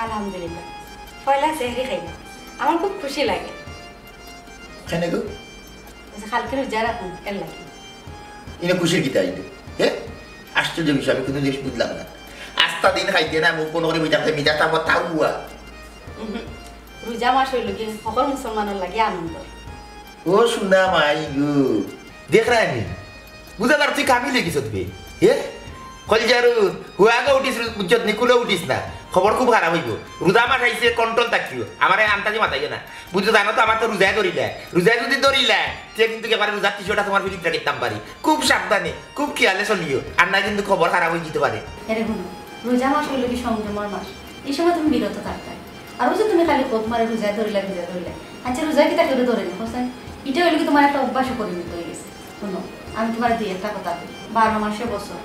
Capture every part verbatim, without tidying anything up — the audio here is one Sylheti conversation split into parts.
আলহামদুলিল্লাহ। পয়লা সেহরি খাইলাম, আমার খুব খুশি লাগে। কেনে গো? আচ্ছা, কালকে রোজা রাখুন, এর লাগি। ইনো খুশির কিতা অইলো? হে? আশ্চর্য বিষয়, আমি কুনু জিনিস বুঝলাম না। আস্তা দিন খাইতে না, মুখ বন্ধ করি বই থাকতে, মিজাজ থাকবো তাও বুয়া। উহু। রোজা মাস অইলো কি সকল মুসলমানর লাগি আনন্দ। ও সোনা মাই গো, দেখরায়নি? বুঝা যার তুই কামিল অই গেছত বে। হে? কইল যে আর হুয়াগো উঠিস, বুঝছত নি, কুলো উঠিস না। খবর খুব খারাপ অইবো। রোজা মাস আইছে, control থাকিও। আমারে আন্তাজি মাতাইও না। বুঝছো, জানো তো, আমার তো রোজায় ধরিলায়। রোজায় যদি ধরিলায়, তে কিন্তু একেবারে রোজার টিস্যুটা তুমার ফিরিত রাখিতাম পারি। খুব সাবধানে, খুব খেয়ালে চলিও, আর না কিন্তু খবর খারাপ অই যাইতে পারে। এরে হুনো, রোজা মাস অইলো কি সংযমর মাস, এই সময় তুমি বিরত থাকতায়। আর অউ যে তুমি খালি কও তুমারে রোজায় ধরিলায়, রোজায় ধরিলায়, আচ্ছা, রোজায় কিতা কেউরে ধরে নি, হোসেন? ইটা অইলো কি তুমার একটা অভ্যাসে পরিণত অই গেছে। হুনো, আমি তুমারে দুই একটা কথা কই, বারো মাসে বছর,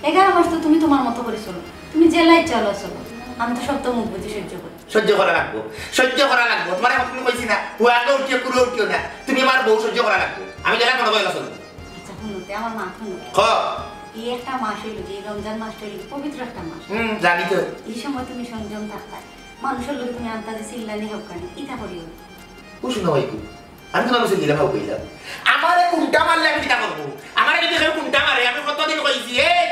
এগারো মাস তো তুমি তুমার মতো করি চলো, তুমি যেলা ইচ্ছা অলা চলো, আমি তো সব তো মুখ বুজি সহ্য করি। সহ্য করা লাগবো, সহ্য করা লাগবো। তুমারে আমি কইছি না, হুয়াগো উঠিও, কুলো উঠিও না, তুমি আমার বউ, সহ্য করা লাগবো। আমি যেলা মনে করি অলা চলবো। আচ্ছা, হুনো তে, আমার মাত হুনো। ক। এই একটা মাস অইলো কি, এই রমজান মাসটা অইলো কি পবিত্র একটা মাস। হুম, জানি তো। এই সময় তুমি সংযম থাকতায়, মানুষর লগে তুমি আন্তাজি চিল্লানি হউক্কানি, ইতা করিও না। ও সোনা মাই গো, আমি তো মানুষর গিলা ভাব কইলাম। আমারে কুন্তা মারলে আমি কিতা করবো? আমারে যদি কেউ কুন্তা মারে, আমি কতদিন কইছি, এই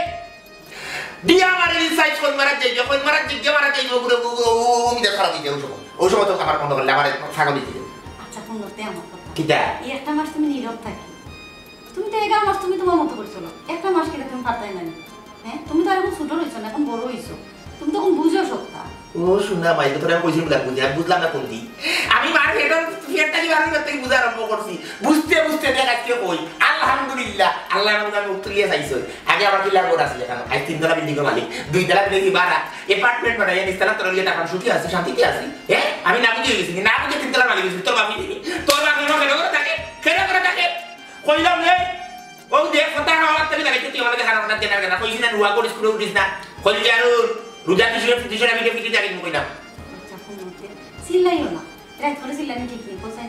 দিয়া মারে নি সাইজ কইল মারা যাইবে, কইল মারা যাইবে, মারা যাইবে, ওগুলো, ও, ও, ও, ও, মিজাজ খারাপ অই যায়, ওই সময়। ওই সময় তো আমার মনে করলে আমার ছাগল দিতে। আচ্ছা, হুনো তে আমার কথা। কিতা? এই একটা মাস তুমি নীরব থাকি। তুমি তো এগারো মাস তুমি তুমার মতো করি চলো। একটা মাস কিতা তুমি পারতায় না নি? হ্যাঁ? তুমি তো আর এখন ছোট রইছো না, এখন বড় অইছো। তুমি তো এখন বুঝো সবটা। ও সোনা মাই, তোরে আমি কইছি বুঝা, বুঝি, আমি বুঝলাম না কুন্তা। আমি মার পেটর, পেট থাকি বার অইবার থাকি বুঝা আরম্ভ করছি। বুঝতে বুঝতে দেখ আজকে কই। আলহামদুলিল্লাহ, আল্লার রহমতে আমি উত্তর দিয়া চাইছি। আগে আমার কিলা ঘর আছিল এখানো, আইজ তিনতলা বিল্ডিংর মালিক, দুইতলা বিল্ডিং ভাড়া, apartment বানাইয়া নিচতলা তোরা লিয়ে টাকা সুখী আছি, শান্তিতে আছি। হ্যাঁ, আমি না বুঝি অই গেছি, না বুঝি তিনতলার মালিক অইছি। তোর বাপ অই গেছি, তোর বাপ অই গেছি, কেন করে থাকে, কেন করে থাকে? কইলাম রে, ও যে কথা আমার থাকি জানাইতে তুই আমারে খারাপ কথা জেনার কথা কইছি না, নুয়া করিস, কুলো উঠিস না। কইলি যে আর রোজা টিস্যু, টিস্যু আমি ফিরিত রাখি কইলাম। আচ্ছা, হুনো তে, চিল্লাইও না। রাইত করে চিল্লানি ঠিক নি, বুঝছেন?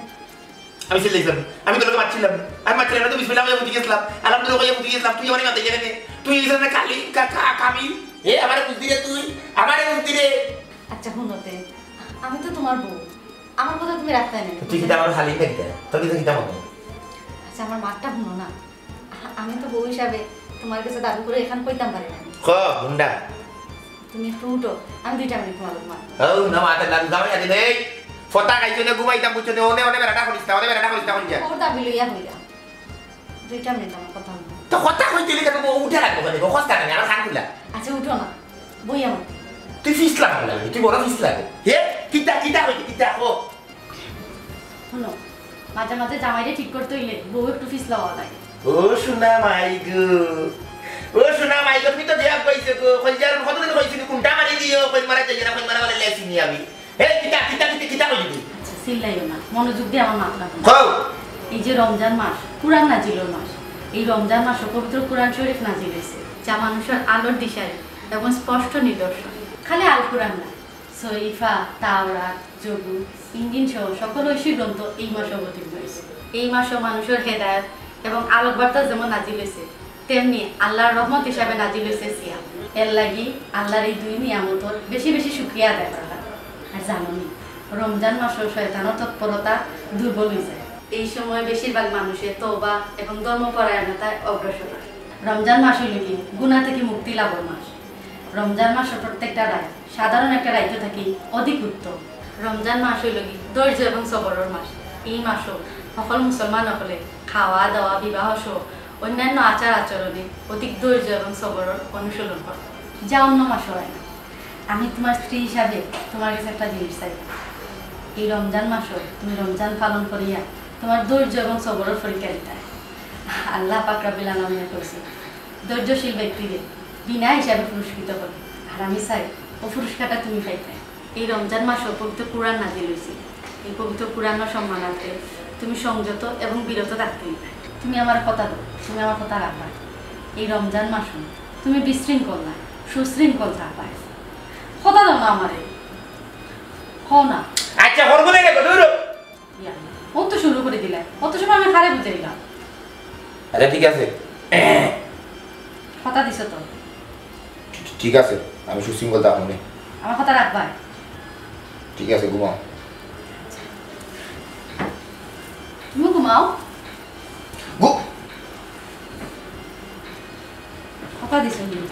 আমি চিল্লাইছিলাম? আমি তোর লগে মাতছিলাম? আমি মাতছিলাম না তো, বিসমিল্লাহ কইয়া বুঝি গেছিলাম, আলহামদুলিল্লাহ কইয়া বুঝি গেছিলাম, তুই আমারে মাতাইলি কেনে? তুই ইছানে কালি কা-, কা-, কামিল, এ আমারে বুঝ দিরে তুই, আমারে বুঝ দিরে। আচ্ছা, হুনো তে, আমি তো তুমার বউ, আমার কথা তুমি রাখতায় না নি? তুই কিতা আমার খালি না কিতা? তোর কিতা কিতা মনে? আচ্ছা, আমার মাতটা হুনো না, আমি তো বউ হিসাবে তুমার গেছে দাবি করি এখান কইতাম পারি না। ক, গুন্ডা। তুমি একটু উঠো, আমি দুইটা মিনিট তুমার লগে মাতমু। ও, না মাতে না, দাও ইয়াদি নেই। ফতা খাইছো না, ঘুমাইতাম বুঝছো না, অনে অনে বেড়াটা করিস না, অনে বেড়াটা করিস না, কইন যা। ওর দাবি লইয়া হইলা। দুইটা মিনিট আমার কথা হুনো। তো কথা কইতে লিখে তো উঠে রাখবো কেনে? কথা কানে, আমার কান খুলা। আচ্ছা, উঠো না, বই আমার। তুই ফিসলা পাগলা, তুই বড় ফিসলা। হে, কিতা, কিতা কইতে, কিতা, ও। হুনো, মাঝে মাঝে জামাইরে ঠিক করতে অইলে বউ একটু ফিসলা অওয়া লাগে। ও সোনা মাই গো, ও সোনা মাই গো, তুমি তো দেয়া পাইছো গো, কইল যে আর কতদিন কইছি নি, কুন্তা মারি দিও, কইল মারা যাইও না, কইল মারা মারা লেছি নি আমি। এই কিতা, কিতা, কিতা, কিতা কইলি তুই? আচ্ছা, চিল্লাইও না, মনোযোগ দিয়া আমার মাতটা হুনো। কও। এই যে রমজান মাস, কুরআন নাজিলর মাস। এই রমজান মাসো পবিত্র কুরআন শরীফ নাজিল অইছে, যা মানুষর আলোর দিশারি এবং স্পষ্ট নিদর্শন। খালি আল কুরআন না, সহিফা, তাওরাত, জবুর, ইঞ্জিল সহ সকল ঐশী গ্রন্থ এই মাসো অবতীর্ণ অইছে। এই মাসো মানুষর হেদায়েত এবং আলোকবার্তা যেমন নাজিল অইছে, তেমনি আল্লার রহমত হিসাবে নাজিল অইছে সিয়াম। এর লাগি আল্লার এই দুই নিয়ামতর বেশি বেশি শুকরিয়া আদায় করা লাগে। আর জানো নি, রমজান মাসো শয়তানর তৎপরতা দুর্বল অই যায়। এই সময় বেশিরভাগ মানুষে তওবা এবং ধর্মপরায়ণতায় অগ্রসর হয়। রমজান মাস অইল কি গুনাহ থাকি মুক্তি লাভর মাস। রমজান মাসর প্রত্যেকটা রাইত সাধারণ একটা রাইত থাকি অধিক উত্তম। রমজান মাস অইল কি ধৈর্য এবং সবরর মাস। এই মাসো সকল মুসলমান অকলে খাওয়া দাওয়া, বিবাহ সহ অন্যান্য আচার আচরণে অধিক ধৈর্য এবং সবরর অনুশীলন করে, যা অন্য মাসো অয় না। আমি তুমার স্ত্রী হিসাবে তুমার গেছে একটা জিনিস চাই, এই রমজান মাসো তুমি রমজান পালন করিয়া তুমার ধৈর্য এবং সবরর পরীক্ষা দিতায়। আল্লাহ পাক রাব্বুল আলামিনে কইছে, ধৈর্যশীল ব্যক্তিরে বিনা হিসাবে পুরস্কৃত করে। আর আমি চাই, অউ পুরস্কারটা তুমি পাইতায়। এই রমজান মাসো পবিত্র কুরআন নাজিল অইছে। এই পবিত্র কুরআনর সম্মানার্থে তুমি সংযত এবং বিরত থাকতে অইবায়। তুমি আমারে কথা দেও, তুমি আমার কথা রাখবায়। এই রমজান মাসো তুমি বিশৃঙ্খল নায়, সুশৃঙ্খল থাকবায়। কথা দেও না আমারে। কও না। আচ্ছা, করবো না রে, দূর হ। ইয়া, অউ তো শুরু করি দিলায়। অত সময় আমি কারে বুঝাইলাম? আচ্ছা, ঠিক আছে। কথা দিছো তো? ঠিক, ঠিক আছে, আমি সুশৃঙ্খল থাকমু নে। আমার কথা রাখবায়? ঠিক আছে, ঘুমাও। তুমি ঘুমাও। ঘু- কথা দিছো নি?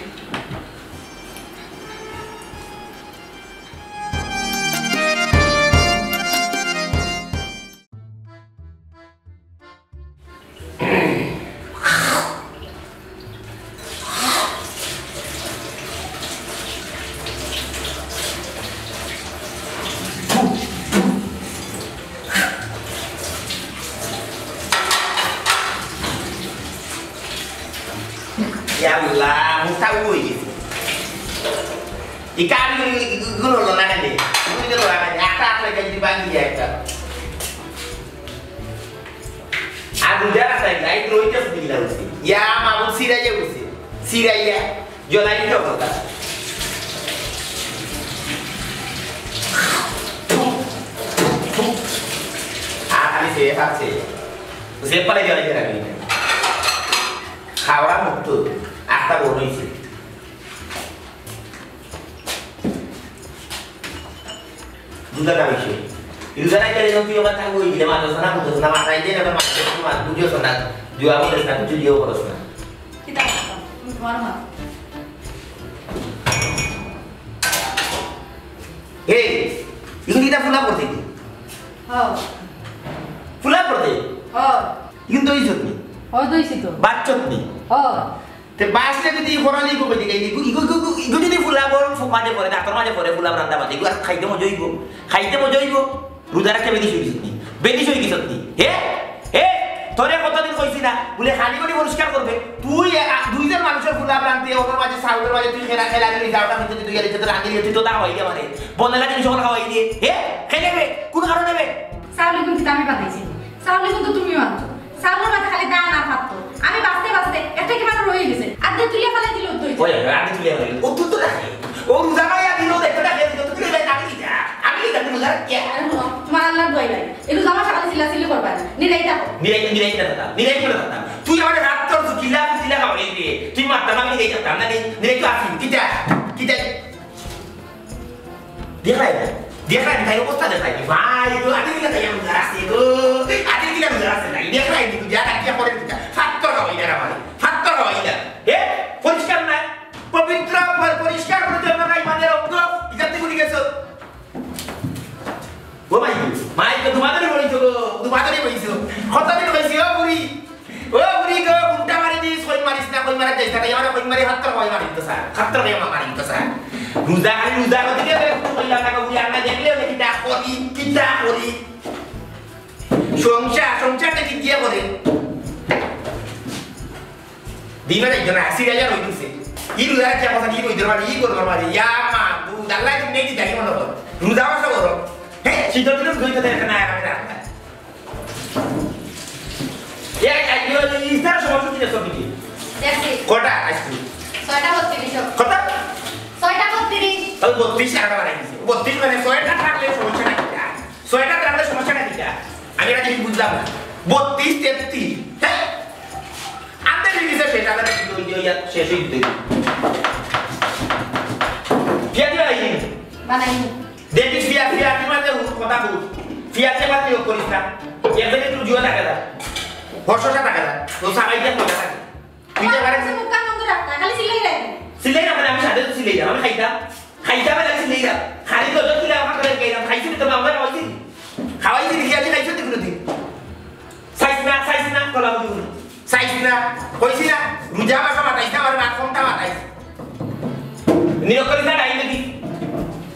ইয়া আল্লাহ, মুখটা উই গেছে। ই কান গুলো হলো না কেন? গুলো হলো না কেন? একটা হাত রেখে যদি ভাঙি যায় একটা। আর বুঝা রাস্তায় লাইট রইতে দিলা উঠছে। ইয়া মামু সিরাইয়া উঠছে। সিরাইয়া জ্বলাই দিল কথা। আর আমি সে ভাবছে। সে পালে জ্বলাই দিয়ে রাখবি। খাওয়া মুক্ত। আটটা বড় হয়েছে। দুটা দাম হিসেবে। ইউজার আইডি লেগে তুই ওখানে থাকবো, ওই দিলে মাদ্রাসা না, মাদ্রাসা না, মাদ্রাসা দিয়ে ওখানে মাদ্রাসা তোমার বুঝিও না, জুয়া বলিস না, কিছু দিয়েও বলিস না। কিতা করতাম? তুমি তোমার মা। এই, ইগুন কিতা ফুলা পড়তে কি? হ্যাঁ। ফুলা পড়তে? হ্যাঁ। ইগুন তো ইজ্জত নেই। হ্যাঁ, তো ইজ্জত তো। বাচ্চত নেই। হ্যাঁ। তে বাসলে যদি পড়ালি গো কইতে গেলি, ইগু, ইগু, ইগু, ইগু যদি ফুলা বল ফু-, মাঝে পড়ে, দাঁতর মাঝে পড়ে, ফুলা রান্দা মাঝে, ইগু আর খাইতে মজা হইব। খাইতে মজা হইব। রোজা রাখতে বেদিস হইগেছত নি? বেদিস হইগেছত নি? হে? হে? তোরে কতদিন কইছি না? বুলে খালি করি পরিষ্কার করবে। তুই এ-, আ, দুইজন মানুষের ফুলা রানতে, ওর মাঝে চাউলের মাঝে তুই খেলা, খেলা দিলি, যাওটা ভিতরে তুই গেলি, তুই রান্ধি, তুই তো দা হইলি আমারে। বনে লাগে সকল খাওয়াই দিয়ে। হে? খেলে বে? কোন কারণে বে? চাউল এখন কিতা আমি পাঠাইছি? চাউল এখন তো তুমিও আনছো। চাউলের মাঝে খালি দান আর ভাত তো। আমি বাঁচতে বাঁচতে একটা কি মাত্র রয়ে গেছে। আর দিয়ে তুলে ফেলাই দিলে উদ্যোগ। ওই, ওই, আমি তুলে ফেলাই। ও তুই তো দেখে। ও রোজা ভাই আর বিনোদ একটা দেখে দিল। তুই তুলে ফেলাই, আমি কি যা? আমি কি জানি রোজা রাখি? আরে হুনো, তোমার আল্লাহর দোয়াই ভাই। এই রোজা মাসে খালি চিল্লাচিল্লি করবা না। নিরাই থাকো। নিরাই, নিরাই করে থাকতাম। নিরাই করে থাকতাম। তুই আমার রাত তোর কিলা, কিলা খাওয়াই দিয়ে। তুই মারতাম, আমি নিরাই থাকতাম না। নিরাই, নিরাই তো আসি। কিটা? কিটা? দেখাই না, দেখাই না, তাই অবস্থা দেখাই না। ভাই গো, আগে দিলে তাই আমি দাঁড়াচ্ছি গো, আগে দিলে আমি দাঁড়াচ্ছি না। দেখাই নি, যা রাখিয়া পরে দিতা। ফাত্তর খাওয়াই না আমার, ফাত্তর খাওয়াই না। এ, পরিষ্কার নাই, পবিত্র, পর-, পরিষ্কার পরিচ্ছন্ন নাই, মানে রক্ত, ইজাতে ভুলি গেছো। ও ভাই, ভাই তো তোমাদেরই বলিছো গো, তোমাদেরই বলিছো। কতদিন হইছে, ও বুড়ি? ও বুড়ি গো, ঘুমটা মারি দিস, কই মারিস না, কই মারা যাইস না, কই মারা, কই মারি, হাত্তর কই মারি তো স্যার, হাত্তর কই মারি তো স্যার। রোজা, আমি রোজা করতে গিয়ে বেশ কিছু কইলাম না, বুড়ি, আমরা দেখলে ওকে কিতা করি, কিতা করি। সংসার, সংসারটা কি দিয়ে করে? দিবে না, একজন আশি হাজার হয়ে গেছে। ই রোজা রাখিয়া কথা কি কইতে পারি, ই করতে পারি, ইয়া মা, রোজা আল্লাহ দিন নেই, দিতে মনে কর। রোজা মাসে করো। হ্যাঁ, শীতের দিনে রোজা হইতে দেয় না, আমি রাখবো। এ, এ, এ, ইফতার সময় ছুটি আছে নাকি? দেখছি। কটা আইসক্রিম? ছয়টা বত্রিশ। কত? ছয়টা বত্রিশ। তাহলে বত্রিশ এগারোটা বানাই দিছে। বত্রিশ মানে ছয়টা থাকলে সমস্যা নাই। ছয়টা থাকলে সমস্যা নাই কিটা? আমি এটা ঠিক বুঝলাম না। বত্রিশ, তেত্রিশ, হ্যাঁ? আনতে ঠিক আছে, শেষ, আনতে ঠিক হইতে হইয়া শেষ হইতে হইতে। পিয়াজি বানাইনি? বানাইনি। দেখিস, পিয়া-, পিয়াজি মাঝে হুট কথা হুট। পিয়াজি মাঝে ইয়ে করিস না। একদিন একটু জুয়া থাকে না। হর্ষসা থাকে না। তো সাবাই দিয়ে মজা থাকে। তুই যে আমার আমারে কাছে মুখ কান বন্ধ রাখ, না খালি চিল্লাই রাখ। চিল্লাই রাখ, মানে আমি সাথে তো চিল্লাই রাখ, আমি খাইতাম। খাইতাম, আমি চিল্লাই রাখ। খালি তো চিল্লাই আমার করে খাইলাম। খাইছি তো বাবা খাওয়াইছি। খাওয়াইছি, পিয়াজি খাইছো তুই কোনোদিন? চাইছ না, চাইছ না, তোলা বুঝি না। চাইছ না, কইছি না, রোজা মাসে মাতাইছ না, আমার মাত কমটা মাতাইছ। নিয়োগ করিস না, ডাইন দেখি।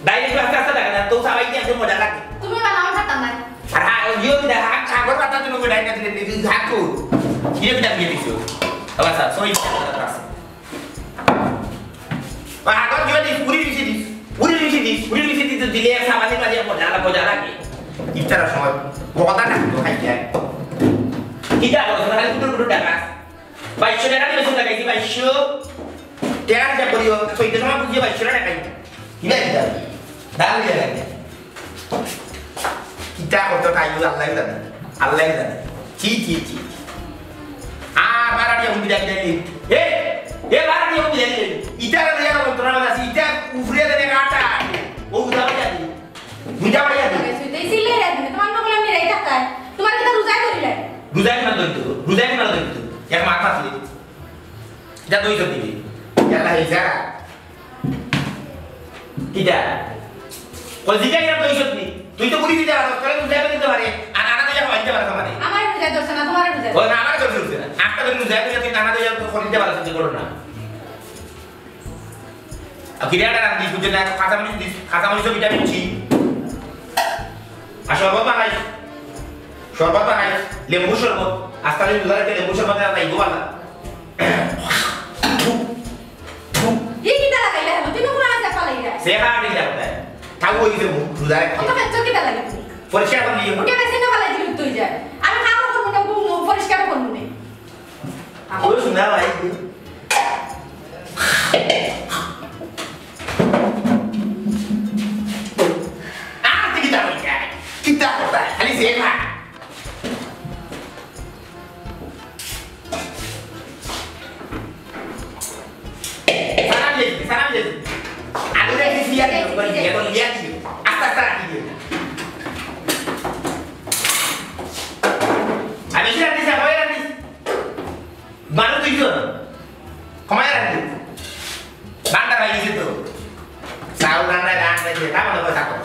ডাইন একটু আস্তে আস্তে থাকে না, তো সবাই কি একদম মজা লাগে। তুমি বানাও, আমি পারতাম না। আর হা-, ইয়ে দিলে, হা-, হাগর পাতা তুমি ডাইন না দিলে, দিদি হাগু। ইয়ে দিলে দিয়ে দিছো। আবার স্যার, সই আছে। আগত যদি পুরি মিশি দিস, পুরি মিশি দিস, পুরি মিশি দিস, দিলে এক সাবানি মাঝে মজা, মজা লাগে। ইফতারের সময় বকতা না তো খাইতে হয়। কিতা করছ? খালি কুটুর কুটুর ডাকাস। বাইশশো টাকা দিয়ে বেশি লাগাইছি, বাইশশো। টাকা হিসাব করিও, চৈদ্দ সময় বুঝিয়ে বাইশশো টাকা খাই। কিনা কিতা? দাম দিয়ে লাগে। কিতা করতো তাই আল্লাহ জানে, আল্লাহ জানে। ছি, ছি, ছি। আ, বারাটি এখন বিদায় দিলে। এ, এ, বারাটি এখন বিদায় দিলে। ইটার আর ইয়ার মন্ত্রণা আছে, ইটার উপরে দেনে কাটা। ও উদাহরণ জানি। বুঝা রোজা কিমান ধরি তো? রোজা কিমান ধরি তো? এক মাস আছে। ইটা দুই দিন দিবি। ইয়াল্লা, এই যা। কিতা? কই জিগা ইয়া দুই দিন। তুই তো পুরি দিতে পারস, তোরে রোজা দিতে পারে। আর আনা দিলে হওয়া দিতে পারে তোমারে। আমার রোজা ধরছে না, তোমার রোজা। ও না, আমার রোজা ধরছে না। আটটা দিন রোজা দিলে তুই আনা দিলে তো করে দিতে পারস, তুই করো না। আর কিরে একটা রান্ধিস, বুঝছো না? কাঁচামরিচ দিস, কাঁচামরিচ তো ভিটামিন সি। আর শরবত বানাইস, শরবত বানাইস, লেবু শরবত। আস্তা দিন দুধ রেখে লেবু শরবত আর তাই গোবালা। ই কিতা লাগাইলা হেন? তুমি কোন আছে পালাইরা? সে কার দিকে যাবো তাই? তাও ওই যে মুখ, রোজা রাখি। কত বেচছো কিতা লাগে তুমি? পরিষ্কার করে নিও। উঠে বেশি না পালাই দিলে তুই যায়। আমি কামও করবো না, ঘুমো, পরিষ্কারও করবো না। ও শোনা ভাই, তুই। আর তুই কিতা বলছিস? কিতা কথা? খালি সে খা। সালাম দিয়েছি, সালাম দিয়েছি। আলু রেখে দিয়া দিও, দিয়া দিও, দিয়া দিও। আস্তে আস্তে রাখি দিও। আমি কি রাখি, সে কবে রাখি? মানুষ দুইজন। কমায় রাখি। বান্দা হয়ে গেছে তো। চাউল রান্না, রান্না দিয়ে, তা মনে করে থাকো।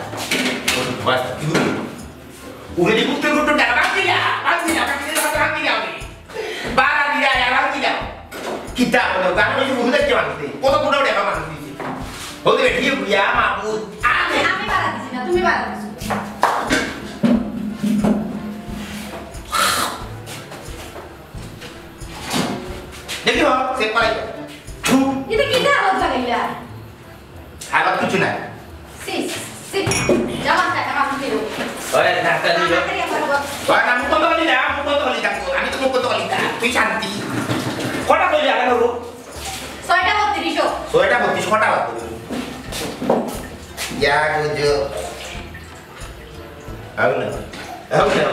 বাস, কি বলি? উড়ে দিয়ে উঠতে উঠতে টাকা বাদ দিলা, বাদ দিলা, বাদ দিলা, বাদ দিলা, বাদ দিলা। বাড়া দিলা, আর বাদ দিলা। কিতা হলো? গান হয়েছে, উড়ে দেখতে মানুষ নেই। কত কোথাও দেখা মানুষ নেই। বলতে বেটি, ইয়া মাহবুব, আরে। আমি বাড়া দিছি না, তুমি বাড়া দিছো। দেখি হো, সে পালাই। থু। এটা কিতা আওয়াজ লাগাইলা? আর কিছু নাই। সি, সি, যাও, আস্তে, আমার মুখে দেবো। ওই, ধাক্কা দিল। আমার মুখে একবার বল। ওই, না, মুখ বন্ধ করলি না, মুখ বন্ধ করলি না। আমি তো মুখ বন্ধ করলি না। তুই শান্তি। কটা কইলি আগে হলো? ছয়টা বত্রিশ। ছয়টা বত্রিশ, কটা বাজে? যা বুঝো। আও না, আও না।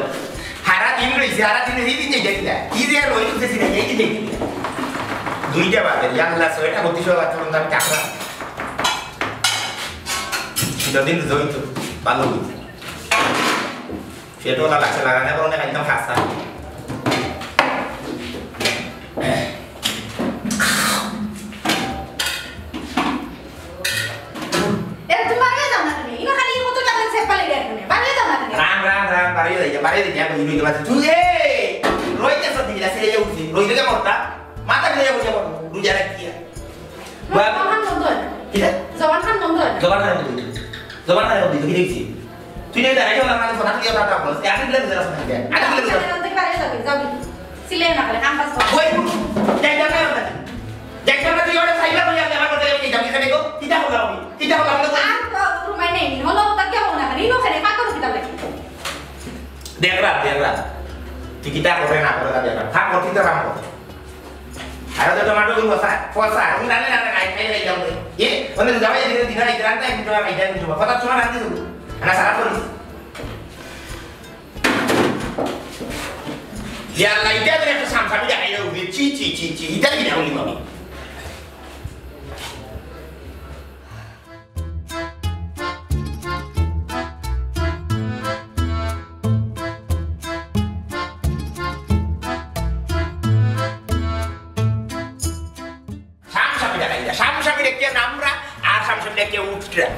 হারা দিন রইছে, হারা দিন এই দিন যাই না। কি যে রই উঠেছি না, এই দিন যাই না। দুইটা বাজে, ইয়াল্লা, ছয়টা বত্রিশ বাজে, তখন আমি চাকরা। দুদিন রই তো, ভালো হইছে। সেটা ওলা লাগছে, লাগানো পরে একদম হাসা। এ, তুমি বাড়িয়ে যাও না তুমি। ইনো খালি কত টাকা সেভ পালে গেল তুমি। বাড়িয়ে যাও না তুমি। রাম, রাম, রাম, বাড়িয়ে যাই, বাড়িয়ে যাই, বাড়িয়ে যাই, বাড়িয়ে যাই। তুই, এই, রইতে সত্যি গিলা, সিলে উঠছি। রইতে কে মরতা? মাথা ফেলে যাবো, যাবো। রোজা রাখিয়া। জবান খান বন্ধ হয়। কিতা? জবান খান বন্ধ হয়। জবান খান বন্ধ হয়। জবান খান বন্ধ হয়, কি দেখছি? তুই না দাঁড়াই যাও, আমার ফোন দিয়ে কথা বলছ। আগে দিলে বুঝে আসবে না। আগে দিলে বুঝে আসবে। বাড়িয়ে যাবে, যাও। সিলে না করে, কাম কাজ করো। ওই, যাই যাবে না। যাই যাবে না, তুই ওটা সাইবার হয়ে যাবে, আমার কথা আমি যাবি, এখানে গো। কিতা করলাম আমি? কিতা করলাম আমি? আর তো রুমাই নেই, হলো, তা কেমন না? ইনো খালি ফাঁকা রুটি তাহলে। দেখ রাত, দেখ রাত। তুই কিতা করে না করে, দেখ রাত। থাক, করতে তো কাম কর। আরে তো টমেটো গুলো ফসা, ফসা, আমি রান্না, রান্না, খাই, খাই, খাই, যাবো। এ, ওদের যাওয়াই দিলে দিন রাত রান্না, একটু খাই, খাই, খাই, খাই, কথা শোনা রাখতে শুধু। না, সারা করিস। ইয়াল্লা, ইটা তো একটা সামসামি দেখাই যাবো। ছি, ছি, ছি, ছি, ইটা কি দেখাবো আমি? শামসামি দেখাইলা, শামসামি দেখিয়া নামরা, আর শামসামি দেখিয়া উঠরা।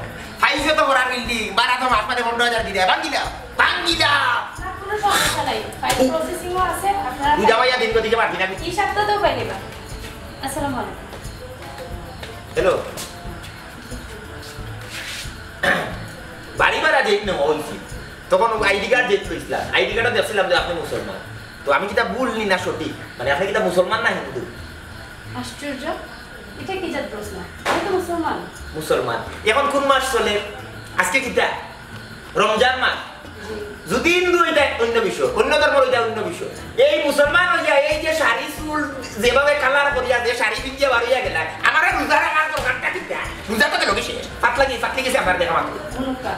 পাইছে তো হরার বিল্ডিং, বারা তো মাস মানে পনেরো হাজার দিলে, ভাঙ্গিলা, ভাঙ্গিলা। না, কোনো সমস্যা নাই, ফাইল প্রসেসিংও আছে, আপনারা বুঝা ভাইয়া দিন গতিকে পারবি না। এই সপ্তাহতেও পাইলে বা। আসসালামু আলাইকুম। হ্যালো। বাড়ি ভাড়া যেত নেওয়া হয়েছে, তখন আইডি কার্ড যেত লইছিলাম, আইডি কার্ডে দেখছিলাম যে আপনি মুসলমান। তো আমি কিতা ভুল নি না সঠিক? মানে আপনি কিতা মুসলমান না হিন্দু? আশ্চর্য, এটা কি জাত প্রশ্ন? আমি তো মুসলমান। মুসলমান। এখন কোন মাস চলে? আজকে কিতা? রমজান মাস। জি। যদি হিন্দু, এটা অন্য বিষয়, অন্য ধর্ম, এটা অন্য বিষয়। এই মুসলমান হইয়া এই যে শাড়ি চুল যেভাবে কালার করিয়া যে শাড়ি পিন্দিয়া বার হইয়া গেলা, আমার আর রোজা রাখার দরকারটা কিতা? রোজা তো গেল শেষ। পাতলা কি, পাতলা গেছে আমার দেখা মাত্র। মুনুক্কা,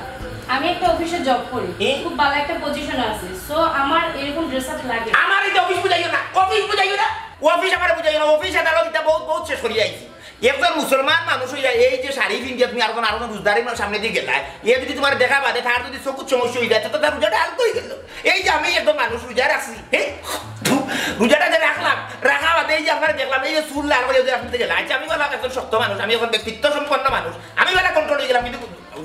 আমি একটা অফিসে জব করি। এ? খুব ভালো একটা পজিশনে আছি। সো আমার এরকম ড্রেস আপ লাগে। আমার এটা অফিস বুঝাইও না, অফিস বুঝাইও না, অফিস আমার বুঝাইও না, অফিস আদালত এটা বহুত, বহুত শেষ করিয়া আইছি। একজন মুসলমান মানুষ অইয়া এই যে শাড়ি পিন্দিয়া তুমি আরোজন আরোজন রোজদারের সামনেদি গেলায়, এ যদি তুমার দেখা বাদে তার যদি চকুত সমস্যা অইযায়, তে তো তার রোজাটা হালকা অইগেলো। এই যে আমি একজন মানুষ রোজা রাখছি, হ্যাঁ, রোজাটা যে রাখলাম, রাখা বাদে এই যে আপনারে দেখলাম, এই যে চুল লাল করি যে আপনি গেলা, আচ্ছা আমি বললাম একজন শক্ত মানুষ, আমি একজন ব্যক্তিত্ব সম্পন্ন মানুষ, আমি বেলা কন্ট্রোল অইগেলাম, কিন্তু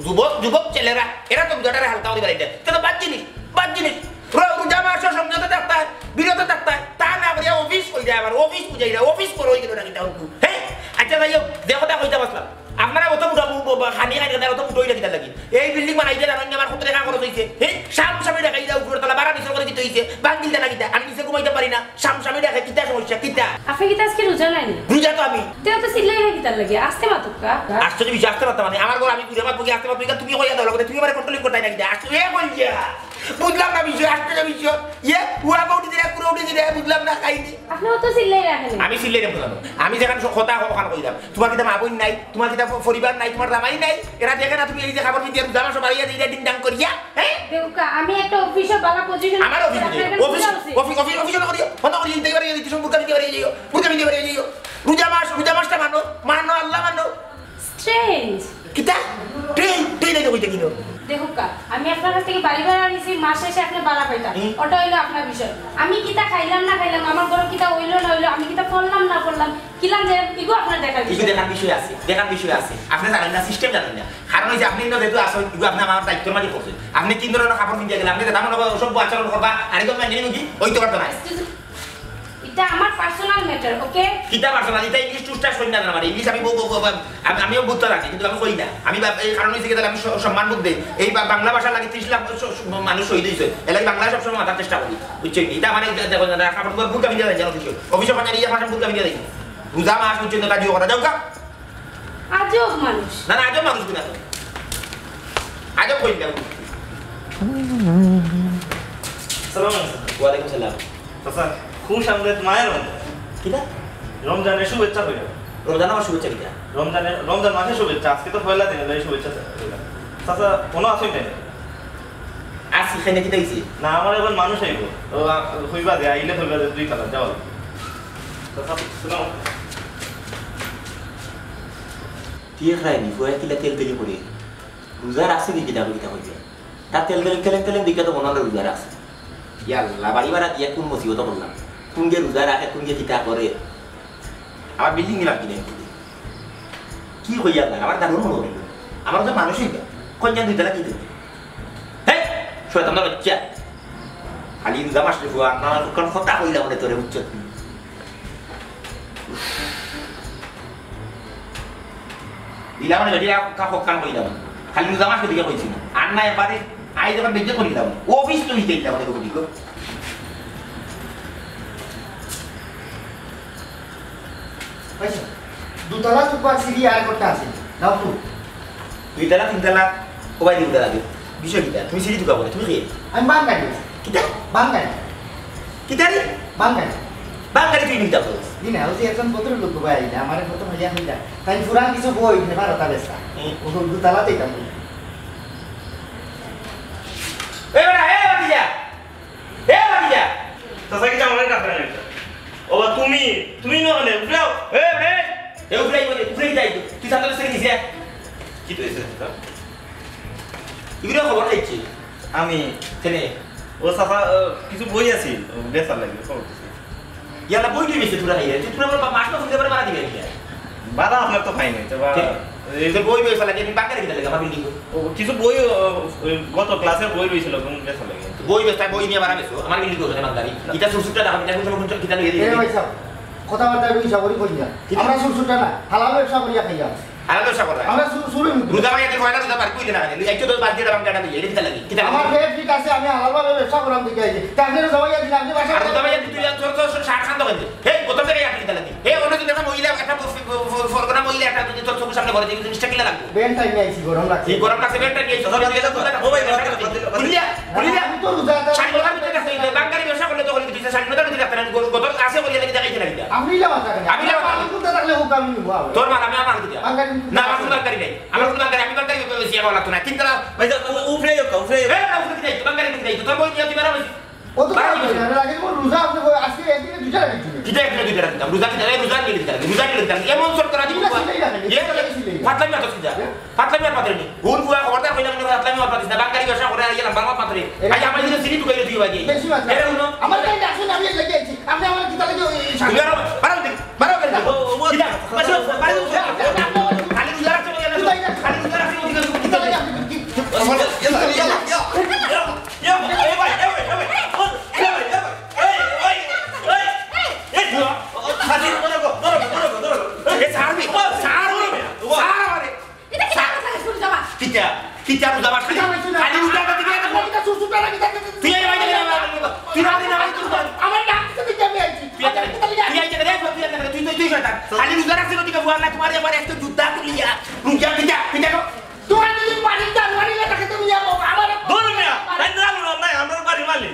যুবক যুবক ছেলেরা এরা তো রোজাটারে হালকা করি বেড়াইতে, তে তো বাদ জিনিস, বাদ জিনিস। রো-, রোজা মাসো সংযত থাকতায়, বিরত থাকতায়, তা না করিয়া অফিস কইরা আবার, অফিস বুঝাইরা, অফিস করো অইগেলো নাকি তাও? হ্যাঁ? আচ্ছা যাই হোক, যে কথা কইতাম আছলাম, আপনারা অত মোটা মু-, ব-, ব-, খানি খানি খানি অত মোটা অইলা কিতার লাগি? এই বিল্ডিং বানাইতে জানইন না আমার কত টেকা খরচ অইছে? হ্যাঁ? সাম সামি টেকা ইটা উপরে তলা বাড়া নিচে করি দিতে অইছে, বাঙ্গিল দেনা কিতা? আমি নিচে ঘুমাইতাম পারি না, সাম সামি টেকা কিতা সমস্যা, কিতা? আপনি কিতা আজকে রোজা নাইনি? রোজা তো আমি। তে অত চিল্লাইরা কিতার লাগি? আস্তে মাতুক্কা। আস্তে তো বেশি আস্তে মাততাম মানে, আমার ঘর আমি ঘুরে মাতবো কি আস্তে মাতবো, তুমি কইয়া দাও লাগতে, তুমি আমার কন্ট্রোল করতায় না কিতা? আস্তে এ কইয়া। বুঝলাম না বিষয়, আস্তে না বিষয়। ইয়ে, উড়া উঠি দিলে, পুরো উঠি দিলে, বুঝলাম না কাহিনী। আপনি অত চিল্লাইরা কেনে? আমি চিল্লাইরাম না। আমি যেখান স-, কথা ওখান কইলাম। তুমার কিতা মা বইন নাই, তুমার কিতা প-, পরিবার নাই, তুমার জামাই নাই। এরা দেখে না তুমি এই যে কাপড় পিন্দিয়া রোজা মাসো বাড়িয়া দিলে ডিং ডাং করিয়া, হ্যাঁ? দেখুক্কা, আমি একটা অফিসে ভালা পজিশন আমার অফিস বুঝে, অফিস, অফিস, অফিস, অফিস না করিও, বন্ধ করিও, দিতে পারিও, দিতে সম্পর্ক দিতে পারিও, যাইও, বুঝে দিতে পারিও, যাইও। রোজা মাস, রোজা মাসটা মানো, মানো আল্লাহ মানো। স্ট্রেঞ্জ। কিতা? ট্রেন, ট্রেন আইতে কইতে কিনো? দেখুক্কা, আমি আপনার কাছ থেকে বাড়ি ভাড়া নিছি, মাস শেষে আপনি ভাড়া পাইতা। হুম। ওটা অইলো আপনার বিষয়। আমি কিতা খাইলাম না খাইলাম, আমার ঘরো কিতা অইলো না অইলো, আমি কিতা পড়লাম না পড়লাম, কিলান যে ইগু আপনার দেখার ইগু বিষয়। দেখার বিষয় আছে, দেখার বিষয় আছে। আপনি জানইন না, সিস্টেম জানইন না। কারণ অইছে আপনি ইনো যেহেতু আছইন, ইগু আপনি আমার দায়িত্বর মাঝে পড়ছইন। আপনি কিন ধরনের কাপড় পিন্দিয়া গেলে, আপনি যেটা মনে করেন অসভ্য আচরণ করবা, আরেকজন মাইনষে মুখী অইতে পারতো না। Excuse me। এটা আমার পার্সোনাল ম্যাটার, ওকে? কিতা পার্সোনাল? এটা ইংলিশ টুসটাস কই না আমার। ইংলিশ আমি বউ, বউ, বউ, বউ, আমি, আমিও বুঝতে রাখি, কিন্তু আমি কই না। আমি বা-, এই কারণ অইছে কি, তাহলে আমি স-, সম্মান বুঝ দেই। এই বা-, বাংলা ভাষার লাগি ত্রিশ লাখ স-, স-, মানুষ শহীদ অইছে। এর লাগি বাংলা সবসময় মাতার চেষ্টা করি। বুঝছেন? এটা মানে, এটা দেখো না, কাপড় চোপড় বুরকা পিন্দিয়া যাই, জানো কিছু? অফিসে পাঠানি, ইয়া পাঠান বুরকা পিন্দিয়া যাই। রোজা মাস, বুঝছেন না, কাজী কথা যাও গা। আজব মানুষ। না, না, আজব মানুষ কিনা তো। আজব কই না। সালাম আলাইকুম। ওয়ালাইকুম সালাম। চাচা, খুব সামনে মায়ের রমজান। কিতা? রমজানের শুভেচ্ছা কইরা। রমজান আমার শুভেচ্ছা কিতা? রমজানের, রমজান মাসের শুভেচ্ছা। আজকে তো পয়লা দিন, এই শুভেচ্ছা কইরা। চাচা, মনে আছইন না? আছি, খাই না, কিতা অইছে? না, আমার এখন মানুষ আইবো। ও, আ, কইবা যে, আইলে কইবা যে, দুই কালার, যাও। চাচা, শুনো। তুই এক রায় নি, ফুয়া কিলা তেল তেলি করে। রোজা রাখছে কি কিতা, কিতা কইবে? তার তেল তেল, তেলেন তেলেন দিকে তো মনে হয় রোজা রাখছে। ইয়া আল্লাহ, বাড়ি ভাড়া দিয়া কোন মুসিবত করলাম? কোন গিয়ে রোজা রাখে, কোন গিয়ে কিতা করে? আমার বিল্ডিং নিলাম কিনে। কি কই আপনার? আমার দারুণ মনে হইল। আমার তো মানুষই না। কোন জান দুই তালা কি দেবে? হে, শয়তান বাচ্চা। খালি রোজা মাস রে ফুয়া, আপনার কোন কথা কইলাম রে তোরে, বুঝছো তুই? দিলাম না, বেটি, কা হক কাম করিলাম। খালি রোজা মাস ওদিকে কইছি না। আর না এবারে আই যখন বেজে করিলাম। অফিস তো দিতে দিলাম, দেখো, দেখো। আচ্ছা, দুতলা তো পার সিঁড়ি আর কোনটা আছে? নাও তো। দুইতলা, তিনতলা, ও ভাই, দুইতলা দিও। বিষয় কিতা? তুমি সিঁড়ি ঢুকা বলে, তুমি কি? আমি বাঙালি। কিতা? বাঙালি। কিতা রে? বাঙালি। বাঙালি তুই নিতা বলছ? জি না, ওই যে একজন ভদ্রলোক ভাই আইলা, আমারে প্রথম হইয়া হইলা। তাই পুরান কিছু বই, নেবার ওটা বেচা। হুম। ও দুতলাতেই দাম। এ বেটা, এ ভাতিজা! এ ভাতিজা! চাচা, কিতা আমারে ডাকরা নাই? ও বা তুমি, তুমি না হলে, উঠে আও। এ, এ! এ, উঠে আই, উঠে আই, যাই। তুই ছাত্র ছেলে কিসে? কি তো এসে, চাচা? এগুলো খবর খাইছি। আমি? কেনে? ও চাচা, আহ, কিছু বই আছিল, ও বেচার লাগি, খবর দিছি। ইয়ালা বই নিয়ে বেশি তোরা খাইলে, তুই তোরা বলবা মাস না ফুলতে পারে মারা দিবে এটা। বাধা আপনার তো খাই নাই, তো বা-, ঠিক। এই তো বই বেচা লাগে, আমি বাঙালি কিতা লাগে, আমার বিল্ডিং। ও, কিছু বই, ও, ওই গত ক্লাসের বই রয়েছিল, কোন বেচা লাগে? বই বেচা, বই নিয়ে মারা গেছো, আমার বিল্ডিং ওখানে বাঙালি। এটা সুরসুরটা দেখো, এটা কোন সময় কোন কিতা লইয়া এ দিবে? ভাই সাহেব, কথাবার্তা একটু হিসাব করি কই না। কি? আমরা সুরসুরটা না, হালাল ব্যবসা করিয়া খাইয়া। হালাল ব্যবসা করা। আমরা সু-, শুরু হইতে। রোজা ভাই, একে কয়টা রোজা বার কইলে না কেন? এই তো বাদ দিয়ে দাম কাটা দিয়ে, এটা কিতা লাগে? কিতা লাগে? আমার পেট ঠিক আছে, আমি হালালভাবে ব্যবসা করাম দিকে আইছি। তা আপনি রোজা ভাই আছেন, আপনি বাসা আর রোজা ভাই, তুই আর তোর তো সার খান দোকান দে। এই প্রথম থেকে আপনি কিতা লাগে? এই অন্য দিন একটা মহিলা, একটা ফ-, ফ-, ফ-, ফরগনা মহিলা একটা যদি তোর চোখের সামনে ঘরে দেখি, জিনিসটা কিলা লাগবে? বেন টাইম আইছি, গরম লাগছে। এই গরম লাগছে, বেন টাইম আইছি। ও ভাই, ভাই, ভাই, ভাই, ভাই, ভাই, ভাই। বুঝলিয়া? বুঝলিয়া? শাড়ি দোকান ভিতরে আছে, এই বাঙালি ব্যবসা করলে তো হলে কিছু শাড়ি দোকান ভিতরে রাখতে না, গরম বোতল আছে বলে নাকি দেখাইতে নাকি? আপনি ইলা মাথা কেন? আমি ইলা মাথা। আমার কুন্তা থাকলে হোক, আমি নিবো আবার। তোর মাল, আমি আমার দিকে। বাঙালি কুন্তা আমার কোনো বাঙালি নাই। আমার কোনো বাংকারি, আমি বাংকারি বেশি আমার লাগতো না। তিন তলা, ভাই, উ-, উপরে যাও, উপরে যাও। এ, না, উপরে যাই তো, বাংকারি উপরে যাই তো। তোর বই নিয়ে তুই বেড়া বলছিস। অত বারো বাজে। রোজা আপনি বলে আজকে একদিনে দুইটা রাখি দিবেন। কিতা একদিনে দুইটা রাখতাম? রোজা কিতা? এই রোজা নিয়ে দিতাম। রোজা নিয়ে দিতাম। এমন শর্ত রাখি দিবো। রোজা নিয়ে দিতাম। এ, ফাতলামি মাত কিতা? ফাতলামি মাত রে নি। হুন ফুয়া খবরদার কইলাম না, ফাতলামি মাত মাতিস না। বাঙালি ব্যবসা করে আর গেলাম, বাংলা মাত রে। আই আমার দিকে সিঁড়ি ঢুকাই দিবি বাকি। বেশি মাত। এরে হুনো। আমার তাই ডাকছেন, আমি এই লাগি আইছি। আপনি আমার কিতা লাগি ওই সামনে আমার বারো দিন। বারো দিন। ও, ও, ও, কিতা? বাসো, বারো দিন। খালি রোজা রাখতে বলে না। খালি রোজা রাখতে বলে না। কিতা লাগি আপনি কি? এ, ছাড় নি, ছাড় নি, ছাড় আমারে। এটা কি আমার সাথে শুরু যাবা? কিতা? কিতা রোজা মাস? কিতা মাস না? খালি রোজা মাস দিকে দেখো। কিতা সুর সুর না কিতা? তুই এই বাড়িতে কেন? তুই না, তুই না, তুই না। আমার ডাক দিতে দিতে আমি আইছি। তুই আইতে, তুই আইতে রে, তুই আইতে রে, তুই, তুই, তুই শয়তান। খালি রোজা রাখছি ওদিকে বুয়া না, তোমার এবার একটা জুতা তুলিয়া। রোজা কিতা? কিতা গো? তোমার যদি বাড়ির দারোয়ানি না থাকে, তুমি যাবো। আমার বলো না, তাই না, না, না, আমরা বাড়ি মালিক।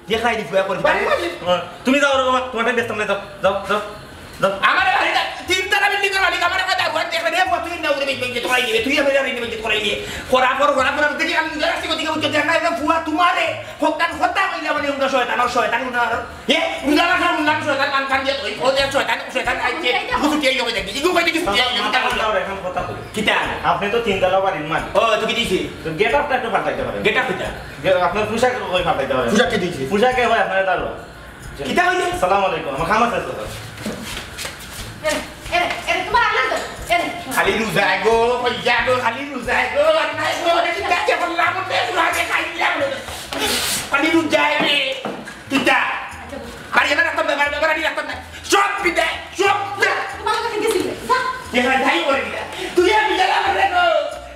দেখাই দি ফুয়া করি। বাড়ি মালিক। হ্যাঁ, তুমি যাও রে বাবা, তোমার ব্যস্ত নাই, যাও, যাও, যাও, যাও। আমার বাড়িটা তিনতলা বিল্ডিং এর মালিক, আমার কথা বুঝ দেখবে রে, তুই না উড়ে বেঁচে বেঁচে করাই দিবে, তুই আমার বাড়ি বেঁচে করাই দিবে। করা পর, করা পর, দেখি আমি নিজের আসতে কোথায় উঠতে দেখ না, এটা ফুয়া তোমারে, খোকান খোতা কইলে মানে উনকা শয়তান, আর শয়তান উনকা, এ, উনকা না, উনকা শয়তান, কান কান দিয়ে, ওই, ওই, শয়তান, শয়তান, আইছে, বুঝু কে লোকে দেখি, ইগু কইতে কিছু কে লোকে দেখি। এখন কথা বলি। কিতা? আপনি তো তিনতলা বাড়ির মালিক। ও, তুই কি দিছি? তো গেট আপটা একটু পাল্টাইতে পারেন। গেট আপ কিতা? যে আপনার পোশাক ওই পাল্টাইতে হবে। পোশাক কে দিয়েছে? পোশাকে হয় আপনার দারোয়ান। কিতা হইলো? সালাম আলাইকুম, আমার খামাস আছে, স্যার। এরে, এরে, এরে, তোমার আনন্দ, এরে। খালি রোজা গো, কইয়া গো, খালি রোজা গো, আর নাই গো, এটা কিতা কেমন লাভ হচ্ছে? রোজা খাইলাম। খালি রোজা রে। কিতা? বাড়ি এবার রাখতাম না, বাড়ি এবার রাখতাম না। সব বিদায়, সব যা। তোমার কাছে গেছিলে, যা। যেখানে যাই করে দিলা। তুই আর বিজালা করে গো।